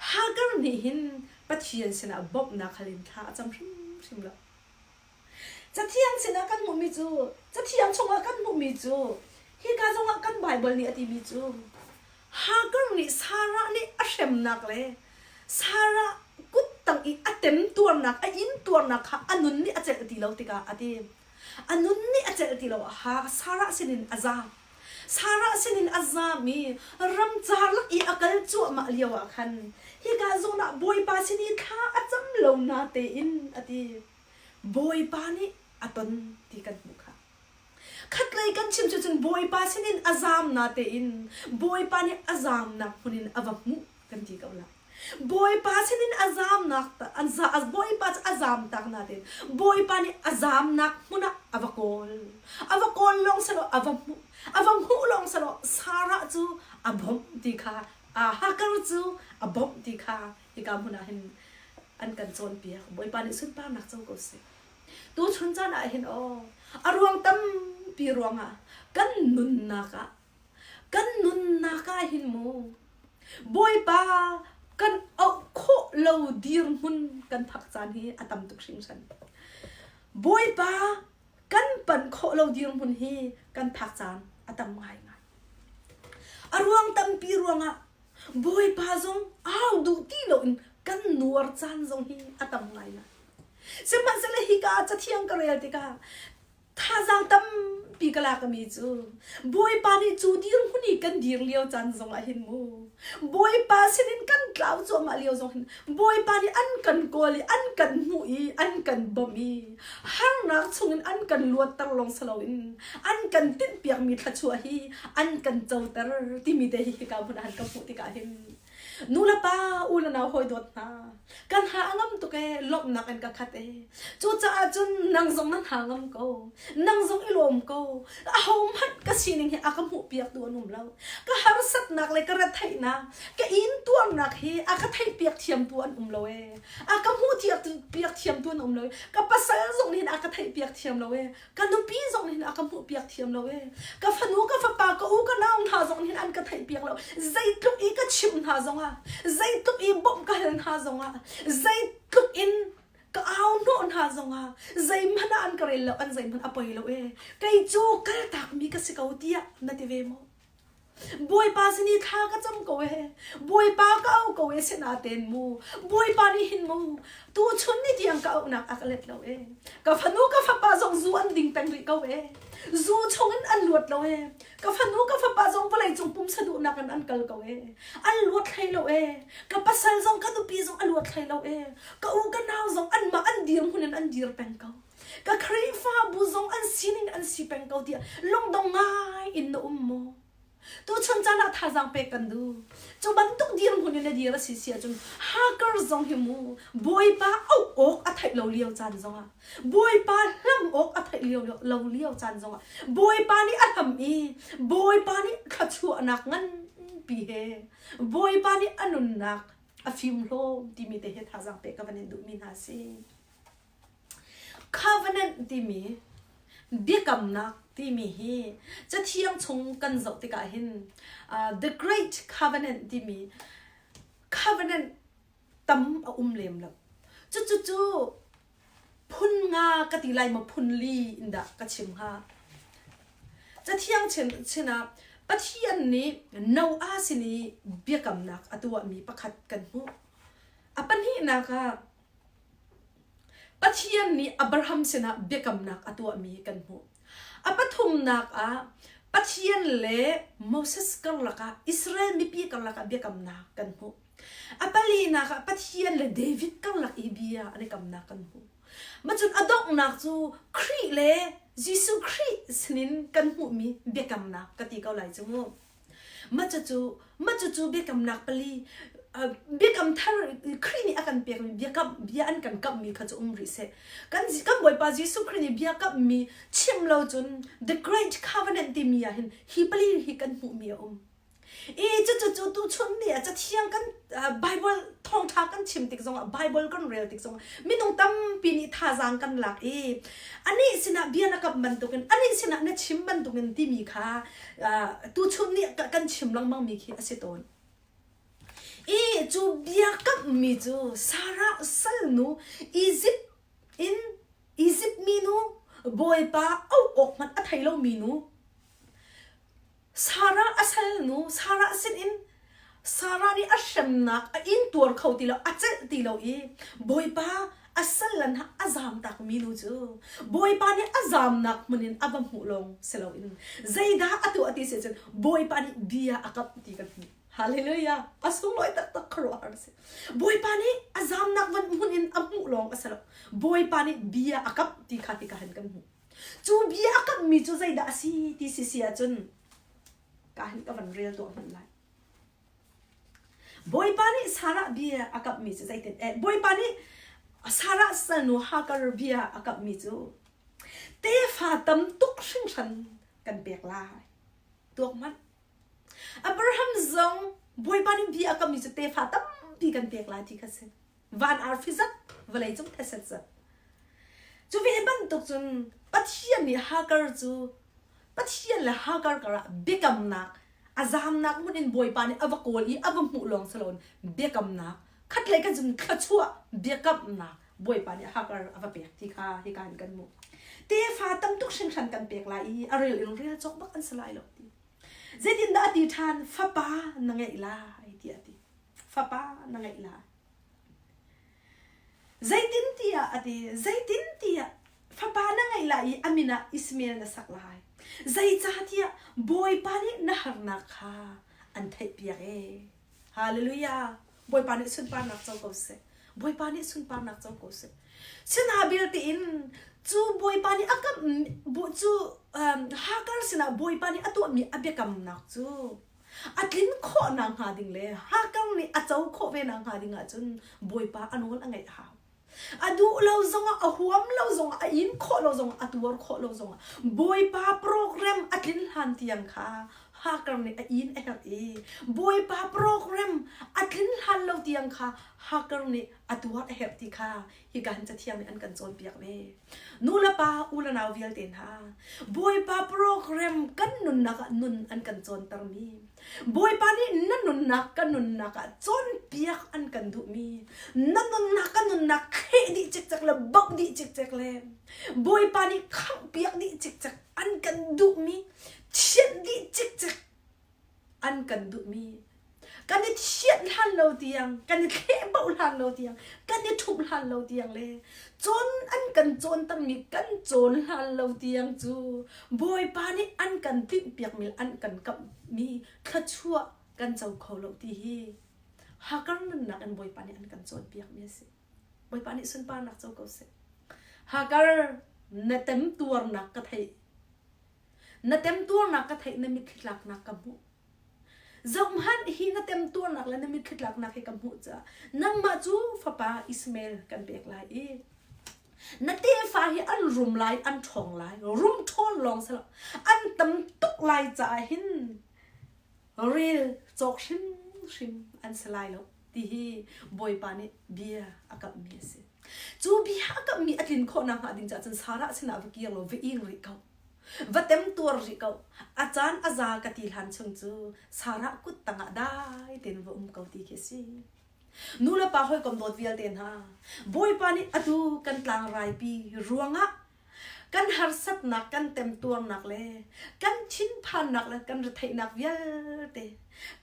Hagar nih hin Pathian sinah bawmhnak hal in thla a cam hrimhrim lo. Cathiang sinah kan hmuhmi cu Cathiang chungah kan hmuhmi cu hika zongah kan Baibal nih a timi cu Hagar nih Sarah nih a hremnak le Sarah kuttang i a temtuarnak a intuarnak kha a nun nih a celh ti lo tikah a ti. A nun nih a celh ti lo. Sarah sinin a zaam. Sarah sinin a zaam i ramcar lak i a kal cuahmah lio ah khan hika zawn ah Bawipa sin i thla a cam lo na tein a ti. Bawipa nih a ton ti kan hmuh kha. Khatlei kan chim cu cun Bawipa sinin a zaam na tein Bawipa nih a zaamnak hmun in a va hmuh kan ti ko lai. Bawipa sinin a zaamnak Bawipa cu a zaamtak nain Bawipa nih a zaamnak hmun ah a va kawl. A va kawl lawng si lo a va hmuh. A va hmuh lawng si lo Sarah cu a bawmh ti kha Hagar cu a bawmh ti kha hika hmun ah hin an kan cawnpiak. Bawipa nih sunparnak co ko seh. Tuchun caan ah hin aw a ruang tampi ruangah kan nunnak ah Kan nunnak ah hin mu Bawipa kan auh khawh lo dirhmun kan phak caan hi a tam tuk hringhran. Bawipa kan panh khawh lo dirhmun hi kan phak caan a tam ngaingai. A ruang tampi ruangah Bawipa zong au duh ti loin kan nuar caan zong hi a tam ngaingai. Sihmanhsehlaw hika cathiang ka rel tikah Thazaang tampi ka lakmi cu Bawipa nih cu dirhmun i kan dir lio caan zongah hin mu Bawipa sinin kan tlau cuahmah lio zong hin Bawipa nih an kan kawl i an kan hmuh i an kan bawmh i harnak chungin an kan luatter lawng si loin an kan tinhpiakmi thluachuah hi an kan coter timi te hi hika hmun ah han ka hmuh tikah hin Nu le pa, u le nau hawi dawt hna, kan ha a ngam tuk ee, lawmhnak in ka khat ee. Cucaah cun nang zong nan ha ngam ko, nang zong i lawm ko. Ahohmanh ka sining hi a ka hmuhpiaktu an um lo. Ka harsatnak le ka retheihnak, ka intuarnak hi a ka theihpiak thiamtu an um lo ee. A ka hmuhpiak thiamtu an um lo ee. Ka pasal zong nih hin a ka theihpiak thiam lo ee. Ka nupi zong nih hin a ka hmuhpiak thiam lo ee. Ka fanu, ka fapa, ka u, ka nau hna zong nih hin an ka theihpiak lo. Zeitluk i ka chimh hna zongah, zeitluk i bawmh ka hal hna zongah, zeitluk in ka au hnawh hna zongah, zeihmanh ah an ka rel lo, an zeihmanh a poi lo ee. Kei cu kaltakmi ka si ko tiah na ti ve maw? Bawipa sin i thla ka cam ko ee. Bawipa ka auh ko ee sinaten mu. Bawipa nih hin mu tuchun ni tiang ka auhnak a ka let lo ee. Ka fanu ka fapa zong zu an ding peng rih ko ee. Zu chungin an luat lo ee. Ka fanu ka fapa zong vawlei cung pumsa duhnak in an kal ko ee. An luat hlei lo ee. Ka pasal zong ka nupi zong a luat hlei lo ee. Ka u ka nau zong anmah an dir hmun in an dir peng ko. Ka Khrihfabu zong an sining an si peng ko tiah lungdong ngai in na um maw? Tuchun caan ah thazaang pek kan duh. Cu bantuk dirhmun in na dir a si si ahcun Hagar zong hi mu Bawipa auh awk a theih lo lio caan zongah Bawipa hlam awk a theih lio lo lio caan zongah Bawipa nih a hlam i Bawipa nih thluachuahnak nganpi he Bawipa nih a nunnak a fimhlawm timi te hi thazaang pek ka van in duhmi hna si. Covenant timi biakamnak timi hi Cathiang chung kan zoh tikah hin the Great Covenant timi covenant tam a um lem lo. Cucu phun nga ka ti lai maw phun li in dah ka chim hnga. Cathiang chin ah Pathian nih Noah sin i biakamnak a tuahmi pakhat kan hmuh. A pahnihnak ah Pathian nih Abraham sinah biakamnak a tuahmi kan hmuh. A pathumnak ah Pathian le Moses karlak ah Israel mipi karlak ah biakamnak kan hmuh. A palinak ah Pathian le David karlak i bia an i kamnak kan hmuh. Macun a donghnak cu Khrih le Jesuh Khrih sinin kan hmuhmi biakamnak ka ti ko lai cu mu. Mah cucu mah cucu biakamnak pali biakam thar Khrih nih a kan pekmi biakam bia an kan kamhmi kha cu um rih seh. Kan kan Bawipa Jesuh Khrih nih bia kamhmi chim lo cun the great covenant timi ah hin hi pali hi kan hmuhmi a um. I cucu cu tuchun ni ah cathiang kan Bible thawngṭha thawngṭha kan chim tik zongah Bible kan rel tik zongah minung tampi nih thazaang kan lak i anih sinah bia na kamh bantukin anih sinah na chim bantukin timi kha tuchun nih kan chim lengmang mi khi a si tawn. I cu bia kamhmi cu Sarah salnu Izipt in Izipt minu Bawipa auh awk hmanh a thei lomi nu Sarah a salnu Sarah sinin Sarah nih a hremnak a intuar kho ti lo a celh ti lo i Bawipa a sal a zamtak mi nu cu Bawipa nih a zamnak hmun in a va hmuh lawng si loin zeidah a tuah ti si cun Bawipa nih bia a kamh ti kan hmuh. Hallelujah! A sunglawi taktak khuaruahhar a si. Bawipa nih a zamnak van hmun in a hmuh lawng a si lo. Bawipa nih bia a kamh ti kha hika hin kan hmuh. Cu bia a kamhmi cu zeidah a si ti si si ahcun ka hin ka van rel tuah hmanh lai. Bawipa nih Sarah bia a kamhmi cu zeitin eh Bawipa nih Sarah salnu Hagar bia a kamhmi cu tefa tam tuk hringhran kan pek lai. Tuak hmanh. Abraham zong Bawipa nih bia a kamhmi cu tefa tampi kan pek lai ti kha si. Van arfi zat, vawlei cung theset zat. Cu ve bantuk cun Pathian nih Hagar cu Pathian le Hagar karah biakamnak a zamnak hmun in Bawipa nih a va kawl i a va hmuh lawng si loin biakamnak khatlei kan cun thluachuah biakamnak Bawipa nih Hagar a va pek ti kha hika in kan hmuh. Tefa tam tuk hringhran kan pek lai i a rel in rel cawk bak an si lai lo ti. Zeitindah a ti ṭhan? Fapa na ngeih lai tiah a ti. Fapa na ngeih lai. Zeitintiah a ti, zeitintiah fapa na ngeih lai i a min ah Ishmael na sak lai. Zeicahtiah Bawipa nih na harnak kha an theihpiak ee. Hallelujah! Bawipa nih sunparnak co ko seh. Bawipa nih sunparnak co ko seh. Sinah belte in cu Bawipa nih a kamh cu um, Hagar sinah Bawipa nih a tuahmi a biakamnak cu a tlin khawh nak hnga ding le Hagar nih a co khawh ve nak hnga ding ahcun Bawipa a nawl a ngaih a hau. A duh lo zongah, a huam lo zongah, a in khawh lo zongah, a tuar khawh lo zongah Bawipa program a tlin hlan tiang kha Hagar nih a in a herh i Bawipa program a tlin hlan lo tiang kha Hagar nih a tuar a herh ti kha hika hin Cathiang nih an kan cawnpiak ve. Nu le pa, u le nau vialte hna, Bawipa program kan nunnak ah nun an kan cawntermi, Bawipa nih na nunnak ka nunnak ah cawnpiak an kan duhmi, na nunnak ka nunnak thleh dih cikcek le bauh dih cikcek le Bawipa nih khamhpiak dih cikcek an kan duhmi, thianh dih cikcek an kan duhmi kan i thianh hlan lo tiang kan i thleh bauh hlan lo tiang kan i ṭhumh hlan lo tiang le cawn an kan cawntermi kan cawn hlan lo tiang cu Bawipa nih an kan tinhpiakmi an kan kamhmi thluachuah kan co kho lo ti hi Hagar nunnak in Bawipa nih an kan cawnpiakmi a si. Bawipa nih sunparnak co ko seh. Hagar na temtuarnak ka theih. Na temtuarnak ka theih na mitthli tlaknak ka hmuh. Zohhmanh hi na temtuarnak le na mitthli tlaknak hi ka hmuh caah nangmah cu fapa Ishmael kan pek lai i na tefa hi an rum lai an ṭhawng lai rum ṭhawn lawng si lo an tam tuk lai caah hin rel cawk hrimhrim an si lai lo ti hi Bawipa nih bia a kamhmi a si. Cu bia a kamhmi a tlin khawh nakhnga ding caah cun Sarah sinah va kir law va ing rih ko. Va temtuar rih ko. A caan a za ka ti hlan chung cu Sarah kut tangah dai tein va um ko ti khi a si. Nu le pa hawikom dawt vialte hna, Bawipa nih atu kan tlangraipi ruangah kan harsatnak, kan temtuarnak le kan thinphannak le kan retheihnak vialte,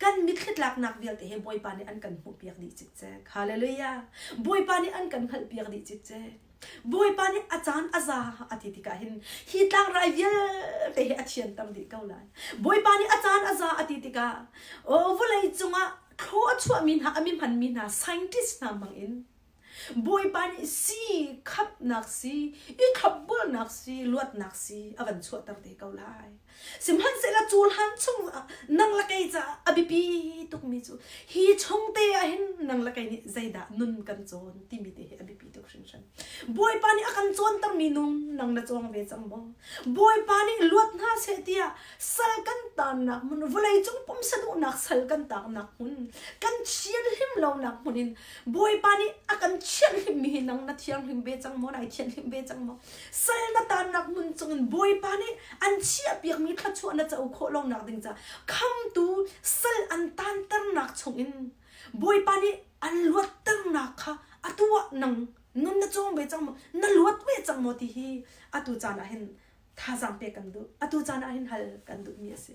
kan mitthli tlaknak vialte he Bawipa nih an kan hmuhpiak dih cikcek. Hallelujah! Bawipa nih an kan hngalhpiak dih cikcek. Bawipa nih a caan a za a ti tikah hin hi tlangrai vialte hi a thianter dih ko lai. Bawipa nih a caan a za a ti tikah aw vawlei cungah thlaw a chuahmi hna a mi hmanmi hna scientist hna hmang in Bawipa nih si khamhnak si i thlopbulnak si luatnak si a van chuahter te ko lai. Sihmanhsehlaw cu hlan chung nang le kei caah a biapi tukmi cu hi chung te ah hin nang le kei nih zeidah nun kan cawn timi te hi a biapi tuk hringhran. Bawipa nih a kan cawntermi nung nang na cawng ve cang maw? Bawipa nih luat hna seh tiah sal kan taannak hmun vawleicung pumsa duhnak sal kan taaknak hmun kan thianhlim. lonak hmun in Bawipa nih a kan thianhhlimmi hi nang na thianghlim ve cang maw? Nai thianhlim ve cang maw? Sal na tannak hmun cungin Bawipa nih an chiahpiakmi thluachuah na co khawh lonak ding caah khamtu sal an tanternak chungin Bawipa nih an luatternak kha atu ah nang nun na cawng ve cang maw? Na luat ve cang maw ti hi atu caan ah hin thazaang pek kan duh. Atu caan ah hin hal kan duhmi a si.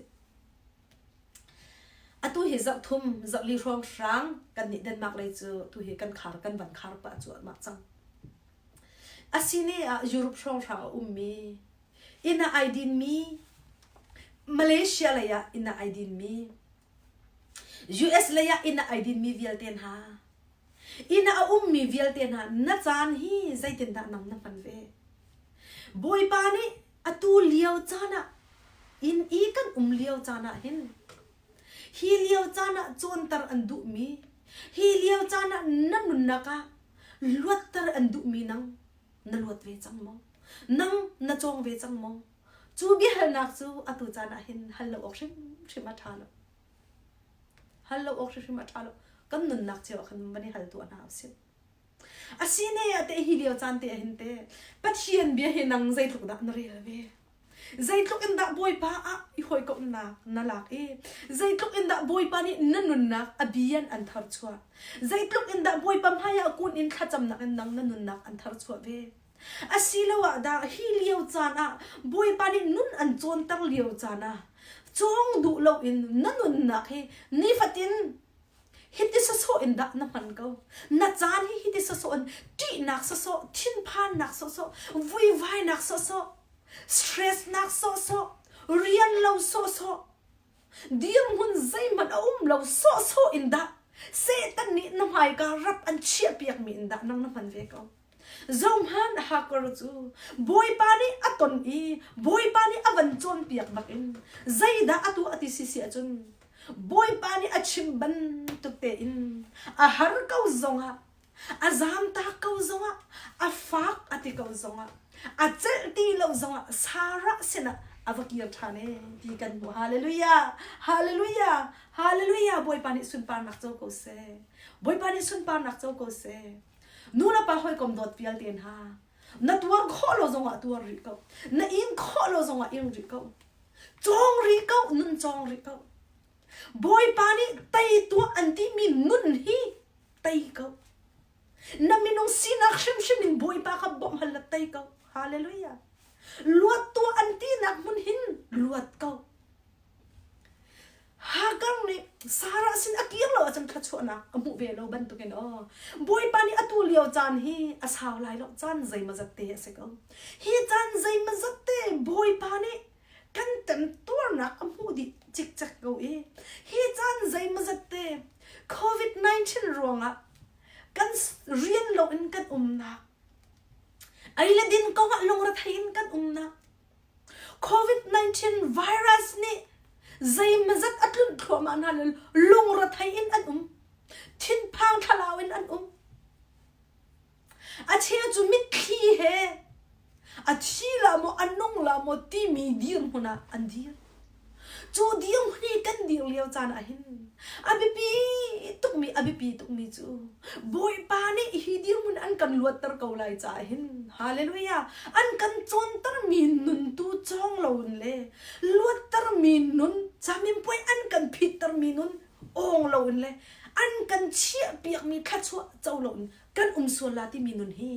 Atu hi zarh thum, zarh li hrawnghrang kannih Denmark lei cu tu hi kan khar kan van khar pah cuahmah cang. Asine ah Europe hrawnghrang a ummi, inn ah ai dinmi, Malaysia lei ah inn ah ai dinmi, US lei ah inn ah ai dinmi vialte hna, inn ah a ummi vialte hna na caan hi zeitindah nang na hman ve? Bawipa nih atu lio caan ah inn i kan um lio caan ah hin hi lio caan ah cawnter an duhmi hi lio caan ah na nunnak ah luatter an duhmi nang na luat ve cang maw nang na cawng ve cang maw cu biahalnak cu atu caan ah hin hal lo awk hrimhrim a ṭha lo hal lo awk hrimhrim a ṭha lo kan nunnak cio ah khan van i hal tuah hna usih Asine ah teh hi lio caan te ah hin teh Pathian bia hi nang zeitluk dah na rel ve? Zeitluk in dah Bawipa ah i hawikomhnak na lak i zeitluk in dah Bawipa nih na nunnak a bian an tharchuah? Zeitluk in dah Bawipa hmai ah kun in thlacamnak in nang na nunnak an tharchuah ve? Asiloah dah hi lio caan ah Bawipa nih nun an cawnter lio caan ah cawng duh loin na nunnak hi nifatin Hiti sawsawh in dah na hman ko. Na caan hi hiti sawsawh in ṭihnak sawsawh, thinphannak sawsawh, vuivainak sawsawh, stressnak sawsawh, rian lo sawsawh, dirhmun zeihmanh a um lo sawsawh in dah Satan nih na hmaika rap an chiahpiakmi in dah nang na hman ve ko. Zohhmanh Hagar cu Bawipa nih a ton i Bawipa nih a van cawnpiak bakin zeidah a tuah ti si si ahcun Bawipa nih a chim bantuk tein a har ko zongah a zamtak ko zongah a fak a ti ko zongah a celh ti lo zongah Sarah sinah a va kir ṭhan ee ti kan hmuh. Hallelujah! Hallelujah! Hallelujah! Bawipa nih sunparnak co ko seh. Bawipa nih sunparnak co ko seh. Nu le pa hawikom dawt vialte hna, na tuar khawh lo zongah tuar rih ko. Na in khawh lo zongah in rih ko. Cawng rih ko, nun cawng rih ko. Bawipa nih tei tuah an timi nun hi tei ko. Na minung sinak hrimhrim in Bawipa kha bawmh hal la tei ko. Hallelujah. Luat tuah an tinak hmun hin luat ko. Hagar nih Sarah sin a kir lo ahcun thluachuahnak a hmuh ve lo bantukin aw Bawipa nih atu lio caan hi a sau lai lo caan zeimawzat te a si ko. Hi caan zeimawzat te Bawipa nih kan temtuarnak a hmuh dih cikcek ko i hi caan zeimawzat te COVID-19 ruangah kan rian loin kan umnak ei le din kongah lungrethei in kan umnak COVID-19 virus nih zeimazat a tlunh thluahmah hna le lungrethei in an um. Thinphang thlalau in an um. A cheu cu mitthli he a thi la maw a nung la maw timi dirhmun ah an dir. Cu dirhmun i kan dir lio caan ah hin a biapi tukmi a biapi tukmi cu Bawipa nih hi dirhmun an kan luatter ko lai caah hin hallelujah an kan cawntermi nun tu cawng loin le luattermi nun caminpuai an kan phittermi nun awng loin le an kan chiahpiakmi thluachuah co loin kan um sual la timi nun hi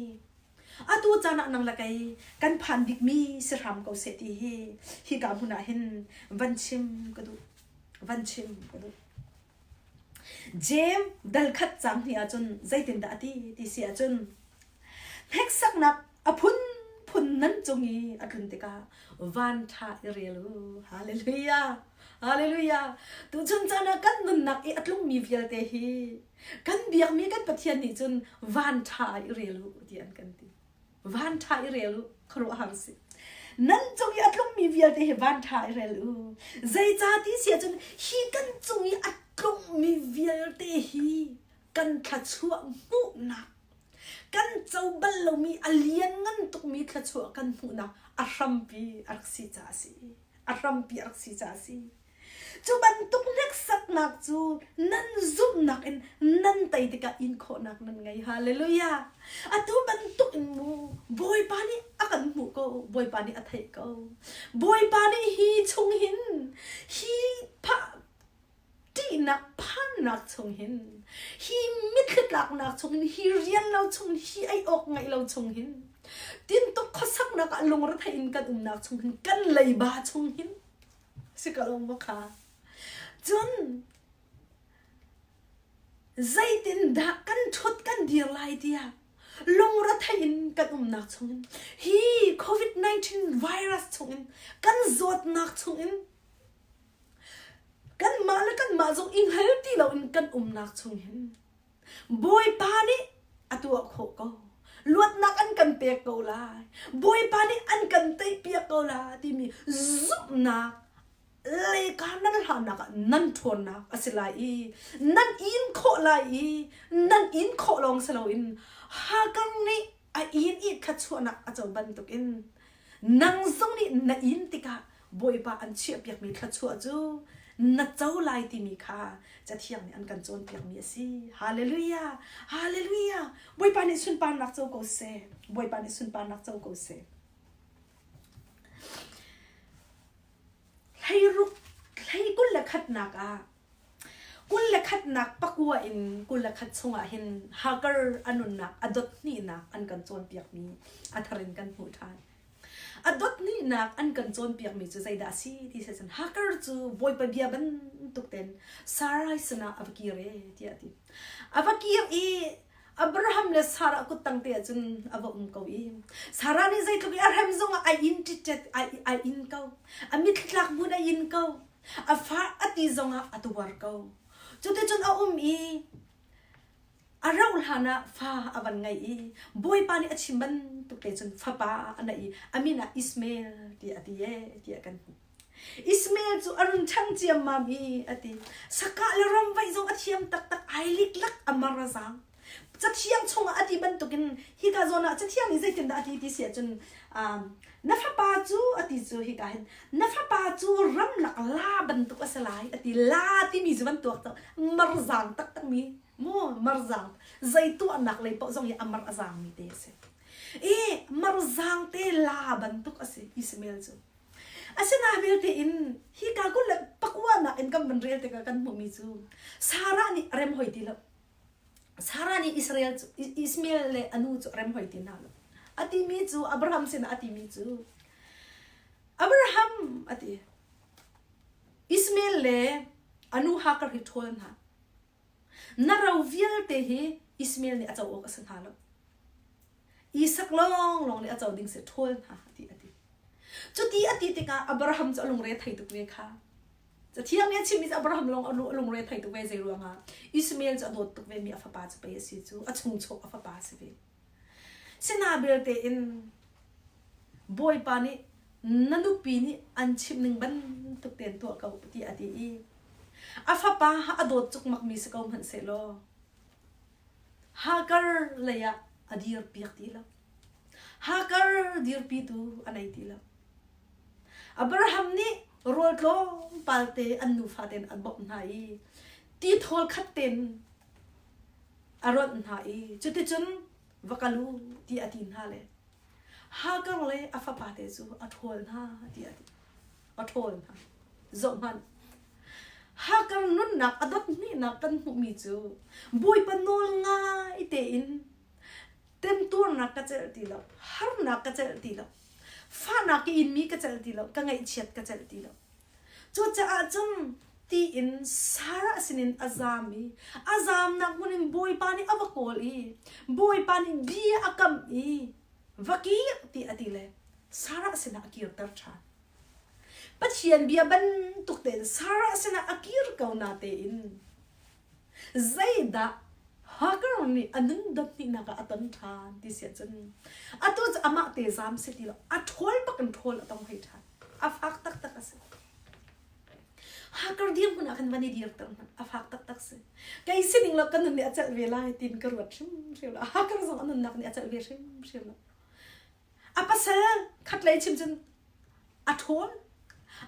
Atu caan ah nang le kei kan phan bikmi si hram ko seh ti hi hika hmun ah hin van chim ka duh. Van chim ka duh. Jeim dal khat cang hni ahcun zeitindah a ti ti si ahcun hneksaknak a phunphun nan cung i a tlun tikah van ṭha i rel u. Hallelujah! Hallelujah! Tuchun caan ah kan nunnak i a tlungmi vialte hi Kan biakmi kan Pathian nih cun van ṭha i rel u ti an kan ti. Van ṭha i rel u, khuaruahhar si. Nan cung i a tlungmi vialte hi van ṭha i rel u. Zeicah ti si ahcun hi kan cung i a tlungmi vialte hi kan thluachuah hmuhnak, kan co bal lomi a lianngan tukmi thluachuah kan hmuhnak a hrampi a rak si caah a si. A hrampi a rak si caah a si. Cu bantuk hneksaknak cu nan zumhnak in nan tei tikah in khawhnak nan ngei. Hallelujah! Atu bantuk in mu Bawipa nih a kan hmuh ko. Bawipa nih a theih ko. Bawipa nih hi chung hin hi phah ṭihnak phannak chung hin hi mitthli tlaknak chung hin hi rian lo chung hi ei awk ngeih lo chung hin tintuk khuasaknak ah lungrethei in kan umnak chung hin kan leiba chung hin si ko lo maw kha cun zeitindah kan ṭhut kan dir lai tiah lungrethei in kan umnak chungin hi COVID-19 virus chungin kan zawtnak chungin Kanmah le kanmah zong i hngal ti loin kan umnak chung hin Bawipa nih a tuah khawh ko. Luatnak an kan pek ko lai. Bawipa nih an kan teipiak ko lai timi zumhnak leka nan hlanak ah nan ṭhawnnak a si lai i nan in khawh lai i nan in khawh lawng si loin Hagar nih a inn i thluachuahnak a co bantukin nang zong nih na inn tikah Bawipa an chiahpiakmi thluachuah cu na co lai timi kha Cathiang nih an kan cawnpiakmi a si. Hallelujah! Hallelujah! Bawipa nih sunparnak co ko seh. Bawipa nih sunparnak co ko seh. Hleiruk hlei 21nak ah 21nak pakua in 21 chungah hin Hagar a nunnak a dot hnihnak an kan cawnpiakmi a thar in kan hmuh ṭhan. A dot hnihnak an kan cawnpiakmi cu zeidah a si ti si cun Hagar cu Bawipa bia bantuk tein Sarai sinah a va kir e tiah a ti. A va kir i Abraham le Sarah kuttang te ah cun a va um ko i Sarah nih zeitluk i a hrem zongah ai in ṭitṭet ai, ai in ko. A mitthli tlak buin a in ko. A fa a ti zongah a tuar ko. Cuticun a um i A rauh hlan ah fa a van ngei i Bawipa nih a chim bantuk te cun fapa a neih i a min ah Ishmael tiah a ti ee tiah kan hmuh. Ishmael cu a run ṭhang ciammam i a ti. Sakah le ramvaih zong a thiam taktak, ai liklak a mar a zaang. Cathiang chungah a ti bantukin hika zawn ah Cathiang nih zeitindah a ti ti si ahcun um, na fapa cu a ti cu hika hin na fapa cu ramlak la bantuk a si lai a ti. La timi cu van tuak marzang taktakmi Mu marzang zei tuahnak lei paoh zong hi a mar a zaangmi te a si. I marzang te la bantuk a si Ismael cu. Asinain vialte in hika 24 nak in kan van rel tikah kan hmuhmi cu Sarah nih a rem hoi ti lo. Sarah nih Israel cu Ismael le a nu cu a rem hoi ti hna lo. A timi cu Abraham sinah a timi cu Abraham a ti. Ismael le a nu Hagar hi ṭhawl hna. Na ro vialte hi Ishmael nih a co awk a si hnga lo. Isak lawnglawng nih a co ding si ṭhawl hna ti a ti. Cuti a ti tikah Abraham cu a lungre thei tuk ve kha. Cathiang nih a chimmi cu Abraham lawng a lungre thei tuk ve zei ruangah Ishmael cu a dawt tuk vemi a fapa cu pei a si cu a chungchuak a fapa a si ve. Sina belte in Bawipa nih na nupi nih an chimh ning bantuk tein tuah ko ti a ti i a fapa a dawt cukmakmi si ko hmanh sehlaw Hagar lei ah a dirpiak ti lo. Hagar dirpitu a nei ti lo. Abraham nih rawl tlawmpal te an nufa tein an bawmh hna i tithawl khat tein a rawnh hna i cuticun va kal u ti a ti hna le Hagar le a fapate cu a ṭhawl hna ti a ti. A ṭhawl hna. Zohhmanh. Hagar nunnak a dot hnihnak kan hmuhmi cu Bawipa nawl ngai tein temtuarnak ka celh ti lo, harnak ka celh ti lo, fahnak ka inmi ka celh ti lo, ka ngaihchiat ka celh ti lo. Cucaah cun tiin Sarah sinin a zaam i a zaamnak hmun in Bawipa nih a va kawl i Bawipa nih bia a kamh i va kir ti a ti le Sarah sinah a kirter ṭhan. Pathian bia bantuk tein Sarah sinah a kir ko na tein zeidah Hagar nih a nun dot hnihnak ah a ton ṭhan ti si ahcun atu cu amah te zaam si ti lo a ṭhawl bak in ṭhawl a tong hoi ṭhan. A fak taktak a si. Hagar dirhmun ah khan van i dirter hmanh a fak taktak si. Kei sining lo ka nun nih a celh ve lai tiin ka ruat hrimhrim lo. Hagar zong a nunnak nih a celh ve hrimhrim lo. A pasal khatlei chim cun a ṭhawl.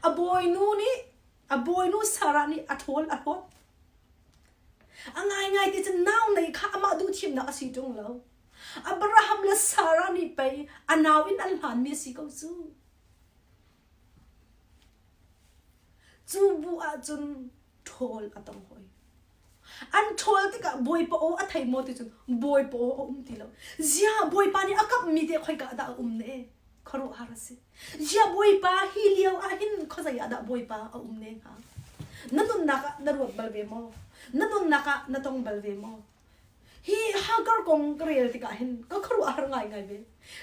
A bawinu nih A bawinu Sarah nih a ṭhawl a hlawt. A ngaingai ti cun nau nei kha amah duhthimnak a si ṭung lo. Abraham le Sarah nih pei a nau in an hlanmi a si ko cu. Cu bu ahcun ṭhawl a tong hoi. An ṭhawl tikah Bawipa aw a thei maw ti cun Bawipa aw a um ti lo. Zia Bawipa nih a kamhmi te khoika ah dah a um ne? Khuaruahhar a si. Zia Bawipa hi lio ah hin khuazei ah dah Bawipa a um ne hnga? Na nunnak ah na ruat bal ve maw? Na nunnak ah na tong bal ve maw? Hi Hagar kong ka rel tikah hin ka khuaruahhar ngaingai ve.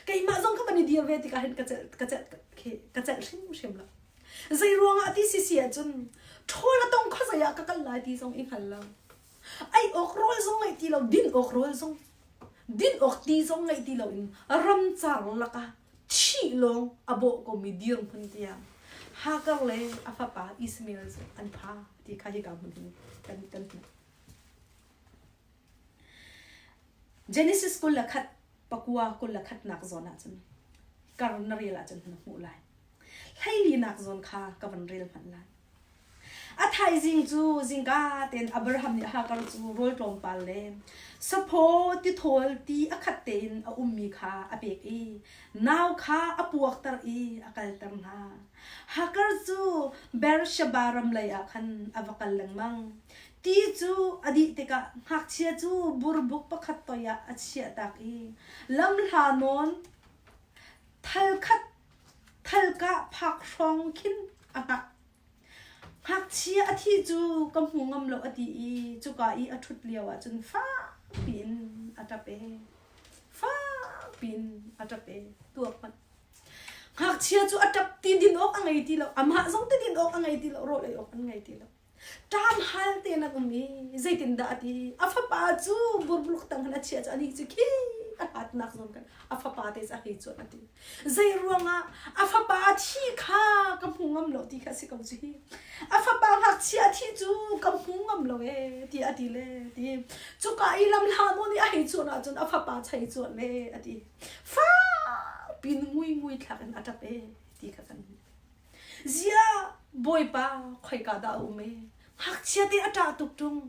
Keimah zong ka van i dir ve tikah hin ka celh ka celh ka celh hrimhrim lo. Zei ruangah ti si si ahcun ṭhawl a tong khuazei ah ka kal lai ti zong i hngal lo. Ei awk rawl zong ngeih ti lo, din awk rawl zong din awk ti zong ngeih ti loin ramcar lakah thih lawng a bawh komi dirhmun tiang Hagar le a fapa Ishmael cu an pha ti kha hika hmun hin kan kan hmuh. Genesis 21 pakua 21 nak zawn ahcun kar na rel ahcun na hmuh lai. Hleilinak zawn kha ka van rel hmanh lai. A thaizing cu zingka tein Abraham nih Hagar cu rawl tlawmpal le saphaw tithawl ti a khat tein a ummi kha a pek i nau kha a puakter i a kalter hna. Hagar cu Beersheba ram lei ah khan a va kal lengmang. Ti cu a dih tikah ngakchia cu burbuk pakhat toiah a chiahtak i lamhla nawn thalkhat thalkah phak hrawng khin a hngak. Ngakchia a thi cu ka hmu ngam lo a ti i cuka i a ṭhut lio ah cun fak piin a ṭap e. Fak piin a ṭap e. Tuak hmanh. Ngakchia cu a ṭap ti din awk a ngei ti lo. Amah zong ti din awk a ngei ti lo. Rawl ei awk an ngei ti lo. Ṭam hal tein an um i zeitindah a ti? A fapa cu burbuluk tang khan a chiah cu anih cu khi a hlatnak zawn khan a fapa te cu a hei cuanh a ti. Zei ruangah a fapa thi kha ka hmu ngam lo ti kha a si ko cu hi. A fapa ngakchia a thi cu ka hmu ngam lo ee ti a ti le ti. Cuka i lamhla nawn i a hei cuanh ahcun a fapa chei cuanh le a ti. Fak pin ngui ngui thlak in a ṭap ee ti kha kan hmuh. Ziah Bawipa khoika dah a um ee? Ngakchia te a ṭah tuk ṭung.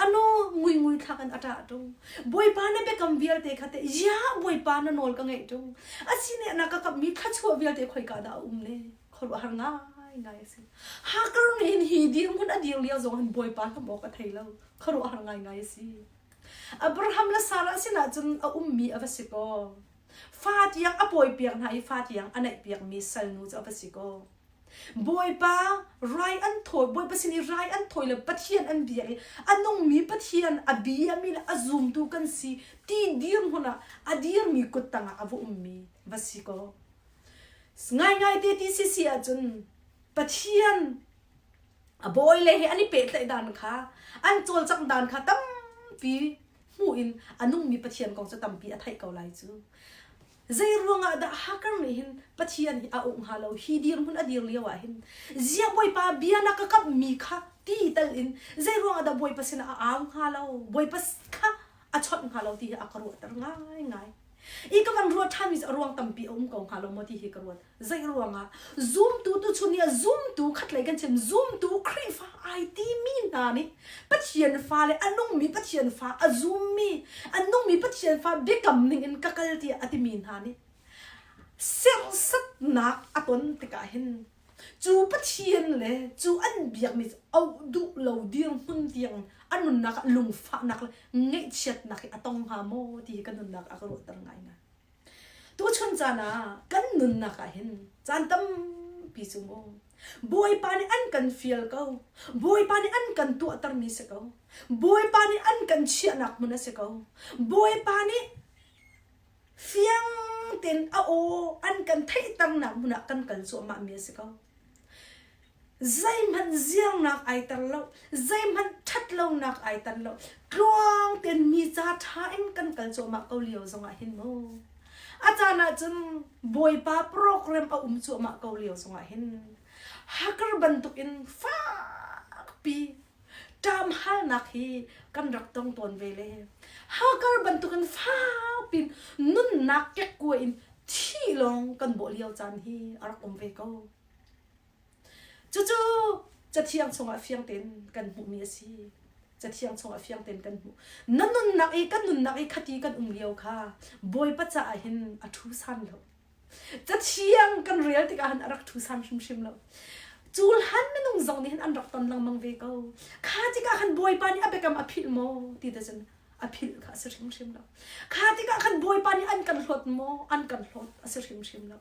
A nu nguingui thlak in a ṭah ṭung. Bawipa na biakam vialte kha teh ziah Bawipa na nawl ka ngeih ṭung. Asine na ka kamhmi thluachuah vialte khoika dah a um ne? Khuaruahhar ngaingai a si. Hagar nih hin hi dirhmun a dir lio zong hin Bawipa hlam awk a thei lo. Khuaruahhar ngaingai a si. Abraham le Sarah sinah cun a ummi a va si kaw. Fa tiang a pawipiak hna i fa tiang a neihpiakmi salnu cu a va si kaw. Bawipa rai an thawi, Bawipa sin i rai an thawi le Pathian an biak i a nungmi Pathian a biami le a zumtu kan si ti dirhmun ah a dirmi kut tangah a va ummi va si kaw. Ngaingai te ti si si ahcun Pathian a bawi le he an i pehtlaih dan kha an cawlcangh dan kha tampi hmuh in a nungmi Pathian kong cu tampi a theih ko lai cu. Zei ruangah dah Hagar nih hin Pathian hi a uk hnga lo hi dirhmun a dir lio ah hin zia Bawipa bia na ka kamhmi kha ti tal in zei ruangah dah Bawipa sinah a au hnga lo Bawipa kha a chawnh hnga lo ti hi a ka ruahter ngaingai. I ka van ruah ṭhanmi cu a ruang tampi a um ko hnga lo maw ti hi ka ruat. Zei ruangah zumtu tuchun ni ah zumtu khatlei kan chim zumtu Khrihfa ai timi hna nih Pathian fa le a nungmi Pathian fa a zummi a nungmi Pathian fa biakam ning in ka kal tiah a timi hna nih serhsatnak a ton tikah hin cu Pathian le cu an biakmi cu auh duh lo dirhmun tiang a nunnak ah lungfahnak le ngaihchiatnak hi a tong hnga maw ti hi ka nunnak a ka ruahter ngaingai. Tuchun caan ah kan nunnak ah hin caan tampi cu mu Bawipa nih an kan fial ko. Bawipa nih an kan tuahtermi si ko. Bawipa nih an kan chiahnak hmun a si ko. Bawipa nih fiang tein a aw an kan theihternak hmun ah kan kal cuahmahmi a si ko. Zeihmanh ziarnak ai tar lo, zeihmanh ṭhatlonak ai tar lo. Tluang tein mi ca ṭha in kan kal cuahmah ko lio zongah hin mu. A caan ahcun Bawipa program a um cuahmah ko lio zongah hin Hagar bantukin fakpi ṭamhalnak hi kan rak tong tawn ve le Hagar bantukin fakpin nunnak kekkuai in thi lawng kan bawh lio caan hi a rak um ve ko. Cucu. Cathiang chungah fiang tein kan hmuhmi a si. Cathiang chungah fiang tein kan hmuh. Na nunnak i kan nunnak i khati kan um lio kha Bawipa caah hin a ṭhu san lo. Cathiang kan rel tikah hin a rak ṭhu san hrimhrim lo. Cu hlan minung zong nih hin an rak ton lengmang ve ko. Kha tikah khan Bawipa nih a biakam a philh maw ti te cun a philh kha a si hrimhrim lo. Kha tikah khan Bawipa nih an kan hlawt maw? An kan hlawt a si hrimhrim lo.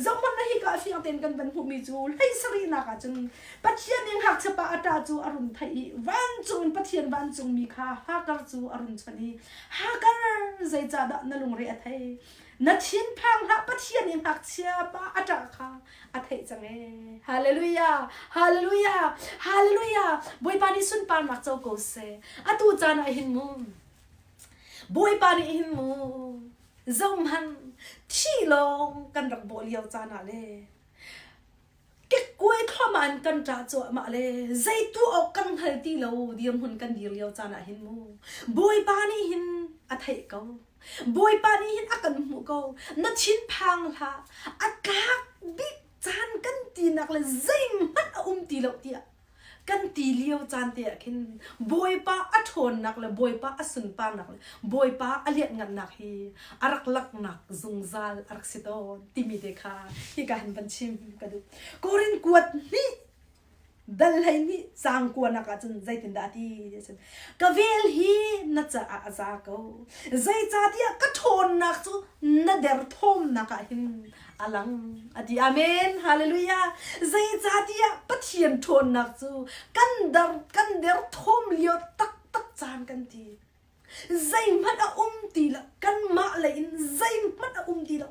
Zohhmanh na hika a fiang tein kan van hmuhmi cu hlei sarihnak ah cun Pathian nih ngakchia pa a ṭah cu a run theih i vancung in Pathian vancungmi kha Hagar cu a run chawnh i Hagar zeicahdah na lungre a thei? Na thinphang hlah Pathian nih ngakchia pa a ṭah kha a theih cang ee. Hallelujah! Hallelujah! Hallelujah! Bawipa nih sunparnak co ko seh. Atu caan ah hin mu Bawipa nih hin mu zohhmanh thi lawng kan rak bawh lio caan ah le kekkuai thluahmah in kan ṭah cuahmah le zei tuah awk kan hngal ti lo dirhmun kan dir lio caan ah hin mu Bawipa nih hin a theih ko. Bawipa nih hin a kan hmuh ko. Na thinphang hlah. A tlak bik caan kan tinak le zeihmanh a um ti lo tiah kan ti lio caan te ah khin Bawipa a ṭhawnnak le Bawipa a sunparnak le Bawipa a lianhngannak hi a rak laknak zungzal a rak si tawn timi te kha hika hin van chim ka duh. Korin kuat hnih dal hlei nih caang kuanak ah cun zeitindah a ti cun ka vel hi na caah a za ko zeicahtiah ka ṭhawnnak cu na derthawmnak ah hin a lang a ti amen hallelujah zeicahtiah Pathian ṭhawnnak cu kan der kan derthawm lio taktak caan kan ti Zeihmanh a um ti lo. Kanmah lei in zeihmanh a um ti lo.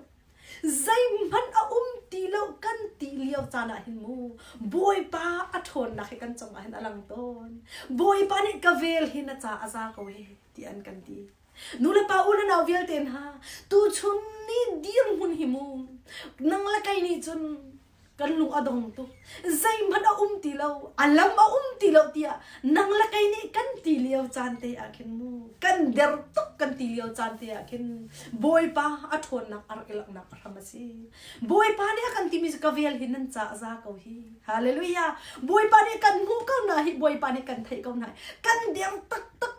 Zeihmanh a um ti lo kan ti lio caan ah hin mu Bawipa a ṭhawnnak hi kan cungah hin a lang tawn. Bawipa nih ka vel hi na ca a za ko he ti an kan ti. Nu le pa u le nau vialte hna tuchun ni dirhmun hi mu nang le kei nih cun kan lung a dong tuk zeihmanh a um ti lo a lam a um ti lo tiah nang le kei nih kan ti lio caan te ah khin mu kan der tuk kan ti lio caan te ah khin bawipa a ṭhawnnak a rak i langhnak a hram a si bawipa nih a kan timi cu ka vel hi nan ca a za ko hi hallelujah bawipa nih kan hmuh ko na hi bawipa nih kan theih ko na kan der taktak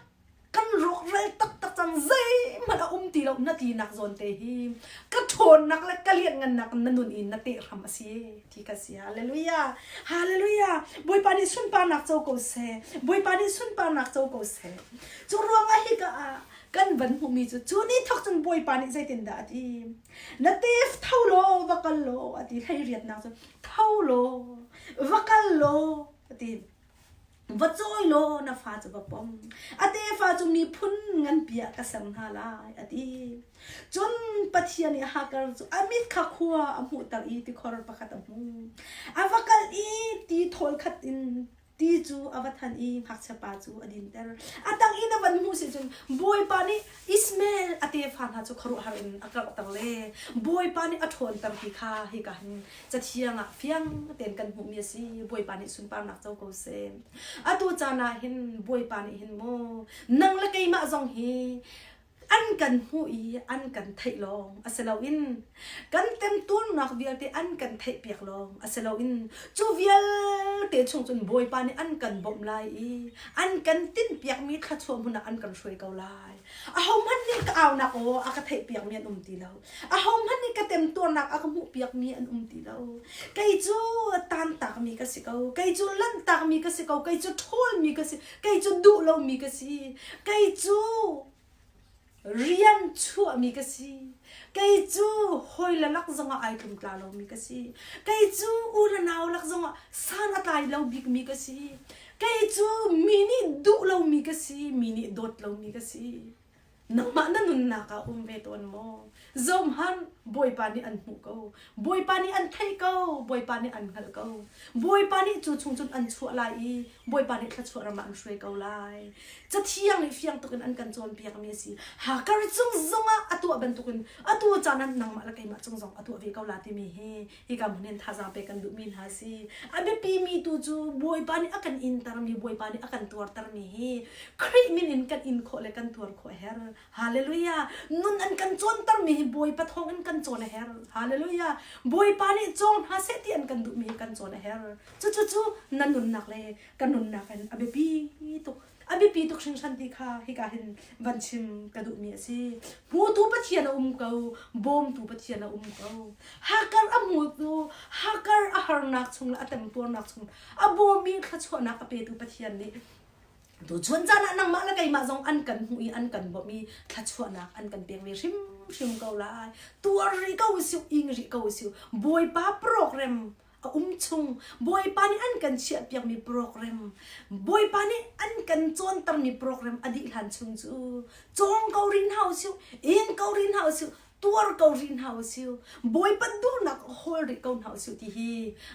kan rawkral taktak cang zeihmanh a um ti lo na tinak zawn te hi ka ṭhawnnak le ka lianngannak na nun in na teh hram a si ti ka si hallelujah hallelujah bawipa nih sunparnak co ko seh bawipa nih sunparnak co ko seh cu ruangah hi ka ah kan van hmuhmi cu cu ni thawk cun bawipa nih zeitindah a ti na tef tho law va kal law a ti hlei riatnak cu tho law va kal law a ti Va cawi law na fa cu va pom. A tefa cu miphun nganpi ah ka ser hna lai, a ti. Cun Pathian nih Hagar cu a mit kha khua a hmuhter i tikhor pakhat a hmu. A va kal i ti thawl khat in ti cu a va than i ngakchiapa cu a dinter. A tang in a van hmuh si cun Bawipa nih Ishmael a tefa hna cu khuaruahhar in a karhter le Bawipa nih a ṭhawnter ti kha hika hin Cathiang ah fiang tein kan hmuhmi a si. Bawipa nih sunparnak co ko seh. Atu caan ah hin Bawipa nih hin maw nang le keimah zong hi an kan hmuh i an kan theih lawng a si loin kan temtuarnak vialte an kan theihpiak lawng a si loin cu vialte chung cun Bawipa nih an kan bawmh lai i an kan tinhpiakmi thluachuah hmun ah an kan hruai ko lai. Ahohmanh nih ka aunak aw a ka theihpiakmi an um ti lo. Ahohmanh nih ka temtuarnak a ka hmuhpiakmi an um ti lo. Kei cu tantakmi ka si ko. Kei cu lanhtakmi ka si ko. Kei cu ṭhawlmi ka si. Kei cu duh lomi ka si. Kei cu rian chuahmi ka si. Kei cu hawi le lak zongah ai tlumtla lomi ka si. Kei cu u le nau lak zongah san a tlai lo bikmi ka si. Kei cu mi nih duh lomi ka si, mi nih dawt lomi ka si. Nangmah na nunnak ah um ve tawn maw? Zohhmanh, Bawipa nih an hmuh ko. Bawipa nih an theih ko. Bawipa nih an hngalh ko. Bawipa nih cu chung cun an chuah lai i Bawipa nih thluachuah ram ah an hruai ko lai. Cathiang nih fiang tukin an kan cawnpiakmi a si. Hakar cung zongah a tuah bantukin atu caan ah nangmah le keimah cung zong a tuah ve ko la timi hi hika hmun hin thazaang pek kan duhmi hna a si. A biapimi tu cu Bawipa nih a kan intermi, Bawipa nih a kan tuartermi hi Khrih min in kan in khawh le kan tuar khawh a herh. Hallelujah. Nun an kan cawntermi hi Bawipa thawng in kan cawn a herh. Hallelujah. Bawipa nih cawng hna seh ti an kan duhmi hi kan cawn a herh. Cucu cu na nunnak le ka nunnak in a biapi tuk. A biapi tuk hringhran ti kha hika hin van chim ka duhmi a si. Hmutu Pathian a um ko, bawmtu Pathian a um ko. Hakar a hmutu, hakar a harnak chung le a temtuarnak chung a bawmi thluachuahnak a petu Pathian nih Tuchun caan ah nangmah le keimah zong an kan hmuh i an kan bawmh i thluachuahnak an kan pek ve hrimhrim ko lai. Tuar rih ko usih, ing rih ko usih. Bawipa program a um chung, Bawipa nih an kan chiahpiakmi program, Bawipa nih an kan cawntermi program a dih hlan chung cu cawng ko rih hna usih, ing ko rih hna usih, tuar ko rih hna usih. Bawipa duhnak hawl rih ko hna usih ti hi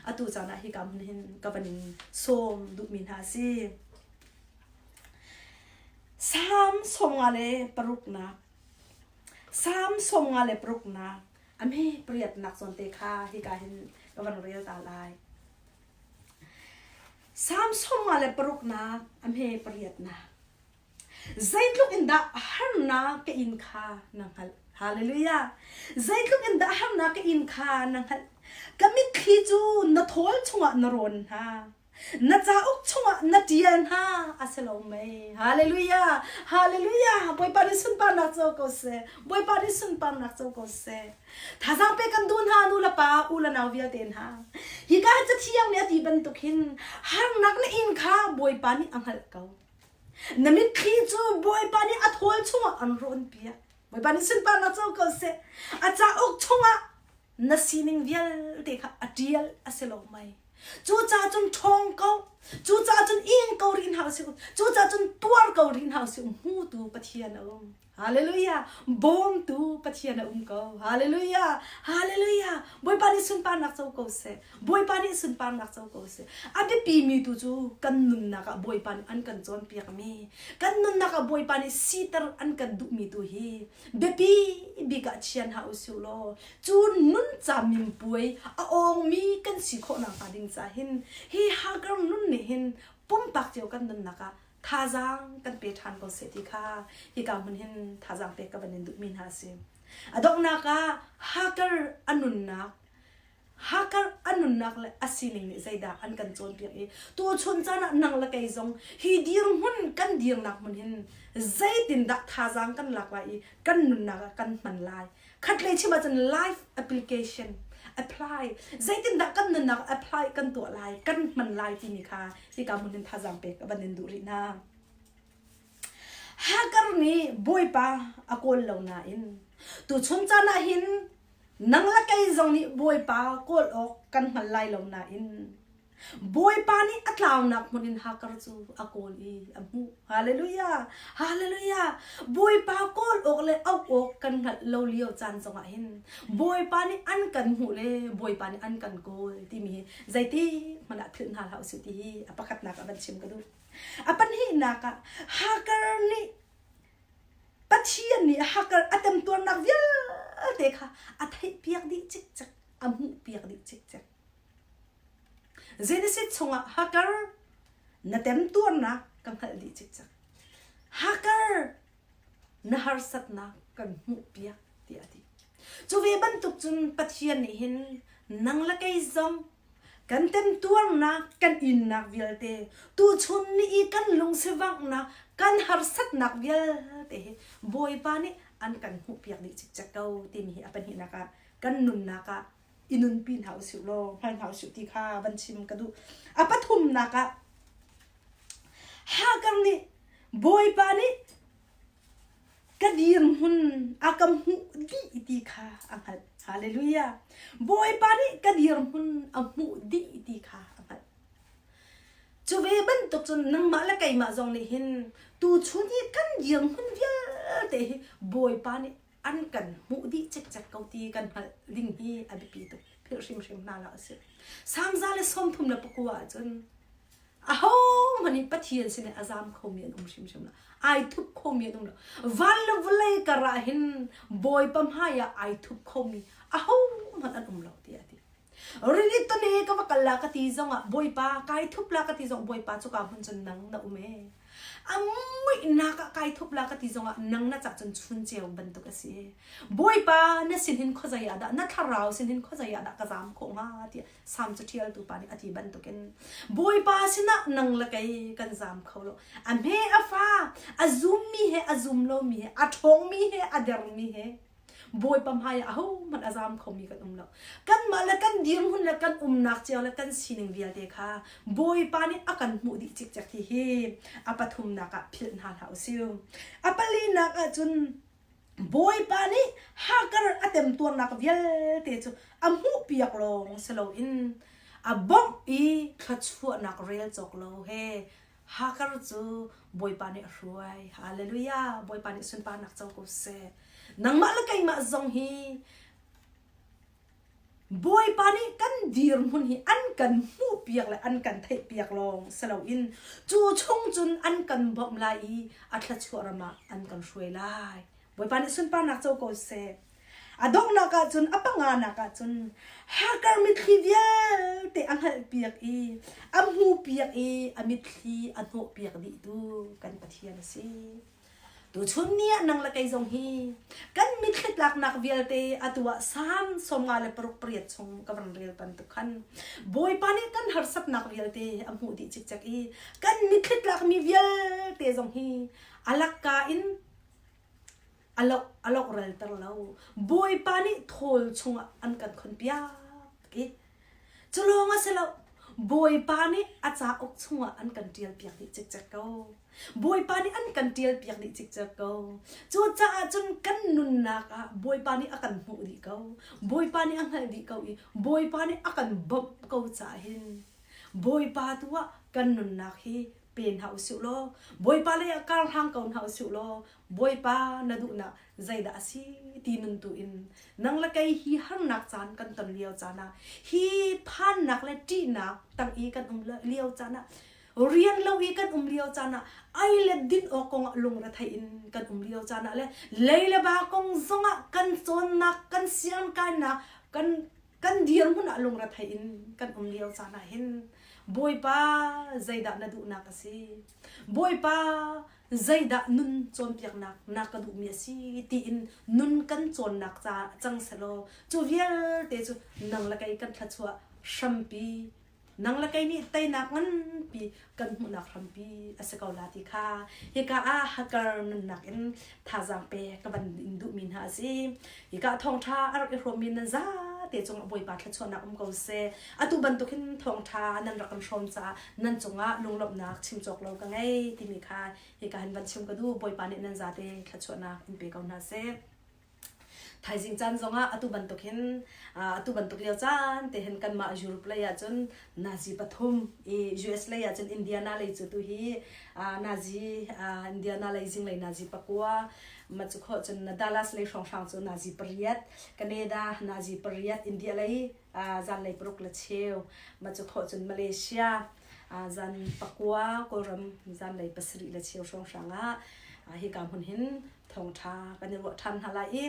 atu caan ah hika hmun hin ka van in sawm duhmi hna a si. Salm sawmnga le paruknak Salm sawmnga le paruknak a hme pariatnak zawn te kha hika hin ka van rel ta lai. Salm sawmnga le paruknak a hme pariatnak Zeitluk in dah harnak ka in kha na hngalh. Hallelujah. Zeitluk in dah harnak ka in kha na hngalh. Ka mitthli cu na thawl chungah na rawn hna. Na cauk chungah na ṭial hna a si lo mei. Hallelujah! Hallelujah! Bawipa nih sunparnak co ko seh. Bawipa nih sunparnak co ko seh. Thazaang pe kan duh hna nu le pa, u le nau vialte hna. Hika cathiang nih a ti bantuk hin harnak na in kha Bawipa nih a hngalh ko. Na mitthli cu Bawipa nih a thawl chungah an rawn piak. Bawipa nih sunparnak co ko seh. A cauk chungah na sining vialte kha a ṭial a si lo mei. Cucaah cun ṭhawng ko, cucaah cun ing ko rih hna usih, cucaah cun tuar ko rih hna usih, hmutu Pathian a um. Hallelujah! Bawmtu Pathian a um ko. Hallelujah! Hallelujah! Bawipa nih sunparnak co ko seh. Bawipa nih sunparnak co ko seh. A biapi mi tu cu kan nunnak ah Bawipa nih an kan cawnpiakmi, kan nunnak ah Bawipa nih siter an kan duhmi tu hi biapi bik ah chian hlah usih law cu nun ca mimpuai a awngmi kan si khawh nakhnga ding ca hin hi Hagar nun nih hin pumpak cio kan nunnak ah thazaang kan pe ṭhan ko seh ti kha hika hmun hin thazaang pek ka van in duhmi hna a si. A donghnak ah Hagar a nunnak Hakar a nunnak le a sining nih zeidah an kan cawnpiak i tuchun caan ah nang le kei zong hi dirhmun kan dirnak hmun hin zeitindah thazaang kan lak lai i kan nunnak ah kan hman lai. Khatlei chim ahcun life application apply zeitindah kan nunnak ah apply kan tuah lai kan hman lai timi kha hika hmun hin thazaang pek a van in duh rih hna. Hagar nih Bawipa a kawl lo nain tuchun caan ah hin Nang le kei zong nih Bawipa kawl awk kan hngal lai lo nain Bawipa nih a tlaunak hmun in Hagar cu a kawl i a hmuh. Hallelujah! Hallelujah! Bawipa kawl awk le auh awk kan hngalh lo lio caan zongah hin Bawipa nih an kan hmuh le Bawipa nih an kan kawl timi hi zeiti hmanh ah philh hna hlah usih ti hi a pakhatnak ah van chim ka duh. A pahnihnak ah Hagar nih Pathian nih hakar a temtuarnak vialte kha a theihpiak dih cikcek, a hmuhpiak dih cikcek. Genesis chungah hakar na temtuarnak ka hngalh dih cikcek. Hakar na harsatnak kan hmuhpiak tiah a ti. Cu ve bantuk cun Pathian nih hin nang le kei zong Kan temtuarnak, kan innak vialte, tuchun ni i kan lungsivanghnak, kan harsatnak vialte hi Bawipa nih an kan hmuhpiak dih cikcek ko timi hi a pahnihnak ah kan nunnak ah i nunpi hna usih law hngal hna usih ti kha van chim ka duh. A pathumnak ah Hagar nih Bawipa nih Ka dirhmun a ka hmuh dih ti kha a hngalh. Hallelujah. Bawipa nih ka dirhmun a hmuh dih ti kha a hngalh. Cu ve bantuk cun nangmah le keimah zong nih hin tuchun hi kan dirhmun vialte hi Bawipa nih an kan hmuh dih cikcek ko ti kan hngalh ding hi a biapi tuk. Philh hrimhrim hna hlah usih. Salm 139 ahcun Ahohmanh nih Pathian sin i a zam khomi an um hrimhrim lo. Ai thup khomi an um lo. Van le vawlei kar ah hin Bawipa hmai ah ai thup khomi ahohmanh an um lo tiah a ti. Rili tone ka va kal la ka ti zongah Bawipa kai thup la ka ti zong Bawipa cuka hmun cun nang na um ee. A muihnak ah kai thup la ka ti zongah nang na cah cun chun ceu bantuk a si. Bawipa na sin hin khuazei ah dah na thlarau sin hin khuazei ah dah ka zaam khawh hnga tiah Salm caṭialtu pa nih a ti bantukin Bawipa sinah nang le kei kan zaam kho lo. A hme a fa, a zummi he a zum lomi he, a ṭhawngmi he a dermi he Bawipa hmai ah ahohmanh a zaam khomi kan um lo. Kanmah le kan dirhmun le kan umnak cio le kan sining vialte kha Bawipa nih a kan hmuh dih cikcek hi hi a pathumnak ah philh hna hlah usih. A palinak ah cun Bawipa nih Hagar a temtuarnak vialte cu a hmuhpiak lawng si loin a bawmh i thluachuahnak rel cawk lo he Hagar cu Bawipa nih a hruai. Hallelujah! Bawipa nih sunparnak co ko seh. Nangmah le keimah zong hi Bawipa nih kan dirhmun hi an kan hmuhpiak le an kan theihpiak lawng si loin cu chung cun an kan bawmh lai i a thluachuah ram ah an kan hruai lai. Bawipa nih sunparnak co ko seh. A donghnak ah cun a panganak ah cun Hagar mitthli vialte a hngalhpiak i a hmuhpiak i a mitthli a hnawhpiak dihtu kan Pathian a si. Tuchun ni ah nang le kei zong hi kan mitthli tlaknak vialte atu ah Salm 56 pariat chung ka van rel bantuk khan Bawipa nih kan harsatnak vialte a hmuh dih cikcek i kan mitthli tlakmi vialte zong hi a lakka in a loh a lohralter lo. Bawipa nih thawl chungah an kan khonpiak i cu lawng a si lo. Bawipa nih a cauk chungah an kan ṭialpiak dih cikcek ko. Bawipa nih an kan ṭialpiak dih cikcek ko. Cucaah cun kan nunnak ah Bawipa nih a kan hmuh dih ko. Bawipa nih a hngalh dih ko i Bawipa nih a kan bawmh ko caah hin Bawipa tu ah kan nunnak hi pe hna usih law Bawipa lei ah kar hlang ko hna usih law Bawipa na duhnak zeidah a si ti nun tu in nang le kei hi harnak caan kan ton lio caan ah hi phannak le ṭihnak tang i kan um lio caan ah rian lo i kan um lio caan ah ai le din awk kong ah lungrethei in kan um lio caan ah le lei le ba kong zongah kan cawnnak kan siangkainak kan kan dirhmun ah lungrethei in kan um lio caan ah hin Bawipa zeidah na duhnak a si Bawipa zeidah nun cawnpiaknak na ka duhmi a si tiin nun kan cawnnak ca cang selaw cu vialte cu nang le kei kan thluachuah hrampi nang le kei nih teinak nganpi kan hmuhnak hrampi a si ko la ti kha hika ah Hagar nunnak in thazaang pe ka van in duhmi hna a si. Hika thawngṭha a rak i hrawmmi nan zate cungah Bawipa thluachuahnak um ko seh. Atu bantukin thawngṭha nan rak kan hrawm caah nan cungah lunglawmhnak chim cawk lo ka ngei timi kha hika hin van chim ka duh. Bawipa nih nan zate thluachuahnak in pe ko hna seh. Thaizing caan zongah atu bantuk hin atu bantuk lio caan te hin kanmah Europe lei ahcun Nazi pathum i US lei ahcun Indiana lei cu tu hi Nazi Indiana lei zinglei Nazi pakua ma cu khawh cun Dallas lei hrawnghrang cu Nazi pariat Canada Nazi pariat India lei zanlei paruk le cheu ma cu khawh cun Malaysia zan pakua Kawlram zanlei pasarih le cheu hrawnghrang ah hika hmun hin thawngṭha kan i ruah ṭhan hna lai i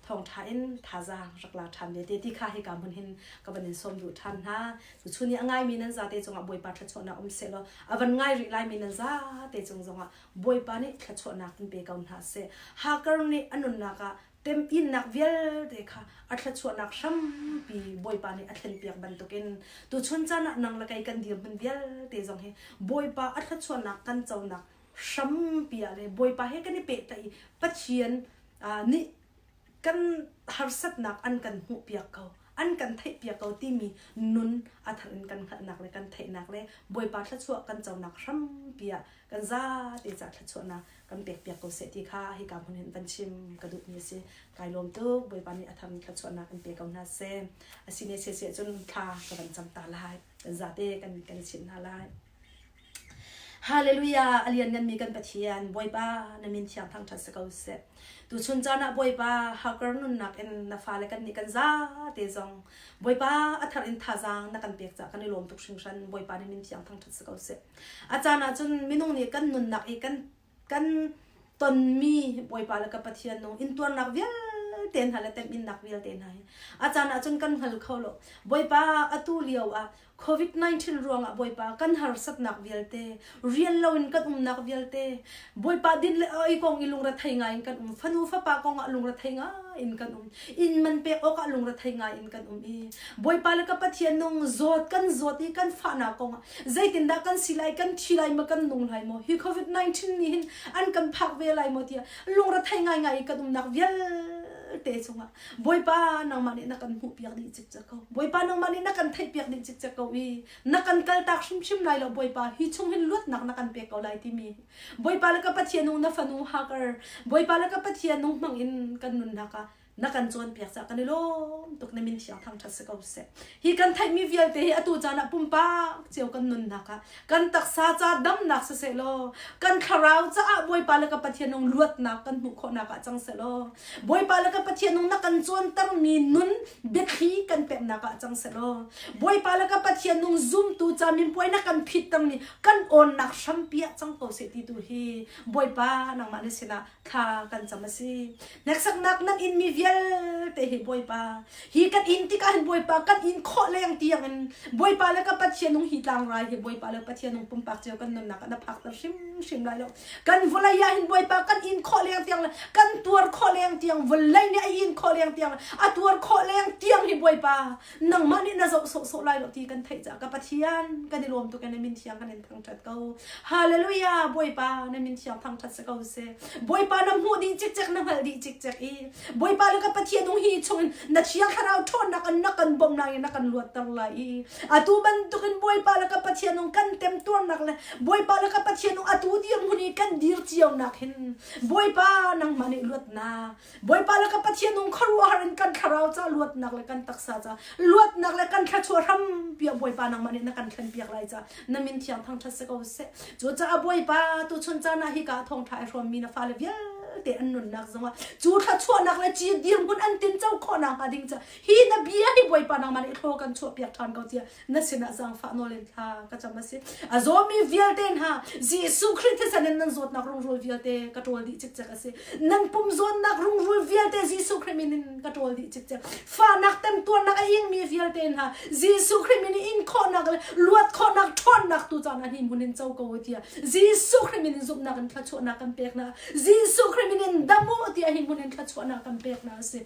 thawngṭha in thazaang rak la ṭhan ve te ti kha hika hmun hin ka van in sawm duh ṭhan hna. Tuchun i a ngaimi nan zate cungah Bawipa thluachuahnak um sehlaw a van ngai rih laimi nan zate cung zongah Bawipa nih thluachuahnak in pe ko hna seh. Hagar nih a nunnak ah temhinnak vialte kha a thluachuahnak hrampi Bawipa nih a thlenpiak bantukin tuchun caan ah nang le kei kan dirhmun vialte zong hi Bawipa a thluachuahnak kan conak hrampi ah le Bawipa he kan i pehtlaih i Pathian nih kan harsatnak an kan hmuhpiak ko an kan theihpiak ko timi nun a thar in kan hngalhnak le kan theihnak le Bawipa thluachuah kan conak hrampi ah kan zate ca thluachuahnak kan pekpiak ko seh ti kha hika hmun hin van chim ka duhmi a si. Kai lawm tuk Bawipa nih a thar in thluachuahnak in pe ko hna seh. Asine seh seh cun thla ka van cam ta lai. Kan zate kan kan i chimh hna lai. Hallelujah! A liannganmi kan Pathian, Bawipa, na min thiang thangṭhat si ko seh. Tuchun caan ah Bawipa, Hagar nunnak in na fale kannih kan zate zong Bawipa a thar in thazaang na kan pek caah kan i lawm tuk hringhran. Bawipa na min thiang thangṭhat si ko seh. A caan ah cun minung nih kan nunnak i kan kan tonmi Bawipa le ka Pathian nung intuarnak vialte vialte hna le temhinnak vialte hna hi a caan ahcun kan hngal kho lo. Bawipa atu lio ah COVID-19 ruangah Bawipa kan harsatnak vialte, rian loin kan umnak vialte, Bawipa din le oi kong i lungrethei ngai in kan um, fanu fapa kong ah lungrethei ngai in kan um, inn man pek awk ah lungrethei ngai in kan um i Bawipa le ka Pathian nung zawt kan zawt i kan fahnak kong ah zeitindah kan si lai, kan thi lai maw, kan nung lai maw, hi COVID-19 nih hin an kan phak ve lai maw tiah lungrethei ngai ngai i kan umnak vialte cungah Bawipa nangmah nih na kan hmuhpiak dih cikcek ko. Bawipa nangmah nih na kan theihpiak dih cikcek ko i na kan kaltak hrimhrim lai lo Bawipa hi chung hin luatnak na kan pek ko lai timi Bawipa le ka Pathian nung na fanu Hagar Bawipa le ka Pathian nung hmang in kan nunnak ah na kan cawnpiak caah kan i lawm tuk na min thiang thangṭhat si ko seh. Hi kan theihmi vialte hi atu caan ah pumpak cio kan nunnak ah kan taksa ca damnak siseh law kan thlarau caah Bawipa le ka Pathian nung luatnak kan hmuh khawhnak ah cang seh law Bawipa le ka Pathian nung na kan cawntermi nun biathli kan peknak ah cang selaw Bawipa le ka Pathian nung zumtu ca minpuai na kan phittermi kan awnnak hrampi ah cang ko seh ti tu hi Bawipa nangmah na sinah thla kan cam a si. Hneksaknak nan inmi vialte hi Bawipa hi kan in tikah hin Bawipa kan in khawh leng tiang in Bawipa le ka Pathian nung hi tlangrai hi Bawipa le Pathian nung pumpak cio kan nunnak ah na phakter hrimhrim lai lo. Kan vawlei ah hin Bawipa kan in khawh leng tiang le kan tuar khawh leng tiang vawlei nih a in khawh leng tiang a tuar khawh leng tiang hi Bawipa nangmah nih na zoh sawhsawh lai lo ti kan theih caah ka Pathian kan i lawm tuk in na min thiang kan in thangṭhat ko. Hallelujah Bawipa na min thiang thangṭhat si ko seh. Bawipa na hmuh dih cikcek na hngalh dih cikcek i Bawipa le ka Pathian nung hi chungin na thiang thlarau ṭhawnnak in na kan bawmh lai i na kan luatter lai i atu bantukin Bawipa le ka Pathian nung kan temtuarnak le Bawipa le ka Pathian nung atu dirhmun i kan dir cionak hin Bawipa nangmah nih luatnak Bawipa le ka Pathian nung khuaruahhar in kan thlarau ca luatnak le kan taksa ca luatnak le kan thluachuah hrampi ah Bawipa nangmah nih na kan thlenpiak lai ca na min thiang thangṭhat si ko seh. Cucaah Bawipa tuchun caan ah hika thawngṭha ai hrawmmi na fale vialte an nunnak zongah cu thluachuahnak le ci dirhmun an tinco khawhnak hnga ding ca hi na bia hi Bawipa nangmah nih thlaw kan chuahpiak ṭhan ko tiah na sinah zaangfah nawl in thla ka cam a si. A zawmi vialte hna Jesuh Khrih thisen in nan zawtnak rungrul vialte ka ṭawl dih cikcek a si. Nan pum zawtnak rungrul vialte Jesuh Khrih min in ka ṭawl dih cikcek. Fahnak temtuarnak a ingmi vialte hna Jesuh Khrih min in in khawhnak le luat khawhnak ṭhawnnak tu caan ah hi hmun in co ko u tiah Jesuh Khrih min in zumhnak in thluachuahnak kan pek hna. Jesuh Khrih min in dam u tiah hi hmun in thluachuahnak kan pek hna a si.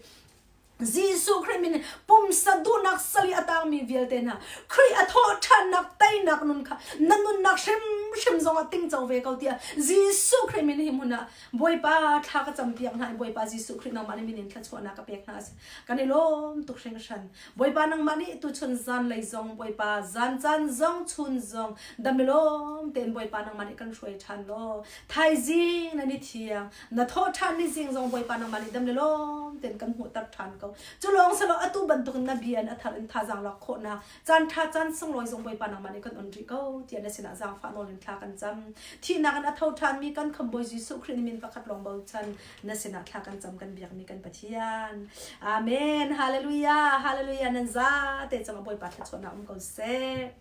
Jesuh Khrih min in pumsa duhnak sal i a tangmi vialte hna Khrih a thawh ṭhannak teinak nun kha na nunnak hrimhrim zongah tingco ve ko tiah Jesuh Khrih min hi hmun ah Bawipa thla ka campiak hna i Bawipa Jesuh Khrih nangmah nih min in thluachuahnak ka pek hna a si. Kan i lawm tuk hringhran. Bawipa nangmah nih tuchun zanlei zong Bawipa zan caan zong chun zong dam i lawm tein Bawipa nangmah nih kan hruai ṭhan law thaizing na ni thiang na thawh ṭhan ni zing zong Bawipa nangmah nih dam le lawm tein kan hmuhter ṭhan ko. Cu lawng selaw atu bantukin na bia in a thar in thazaang lak khawhnak caan ṭha caan sunglawi zong Bawipa nangmah nih kan on rih ko tiah na sinah zaangfah nawl in thla kan cam. Thihnak in a tho ṭhanmi kan Khamhbawi Jesuh Khrih nih min pakhat lawng bochan na sinah thla kan cam kan biakmi kan Pathian. Amen. Hallelujah. Hallelujah. Nan za te cangah Bawipa thluachuahnak um ko seh.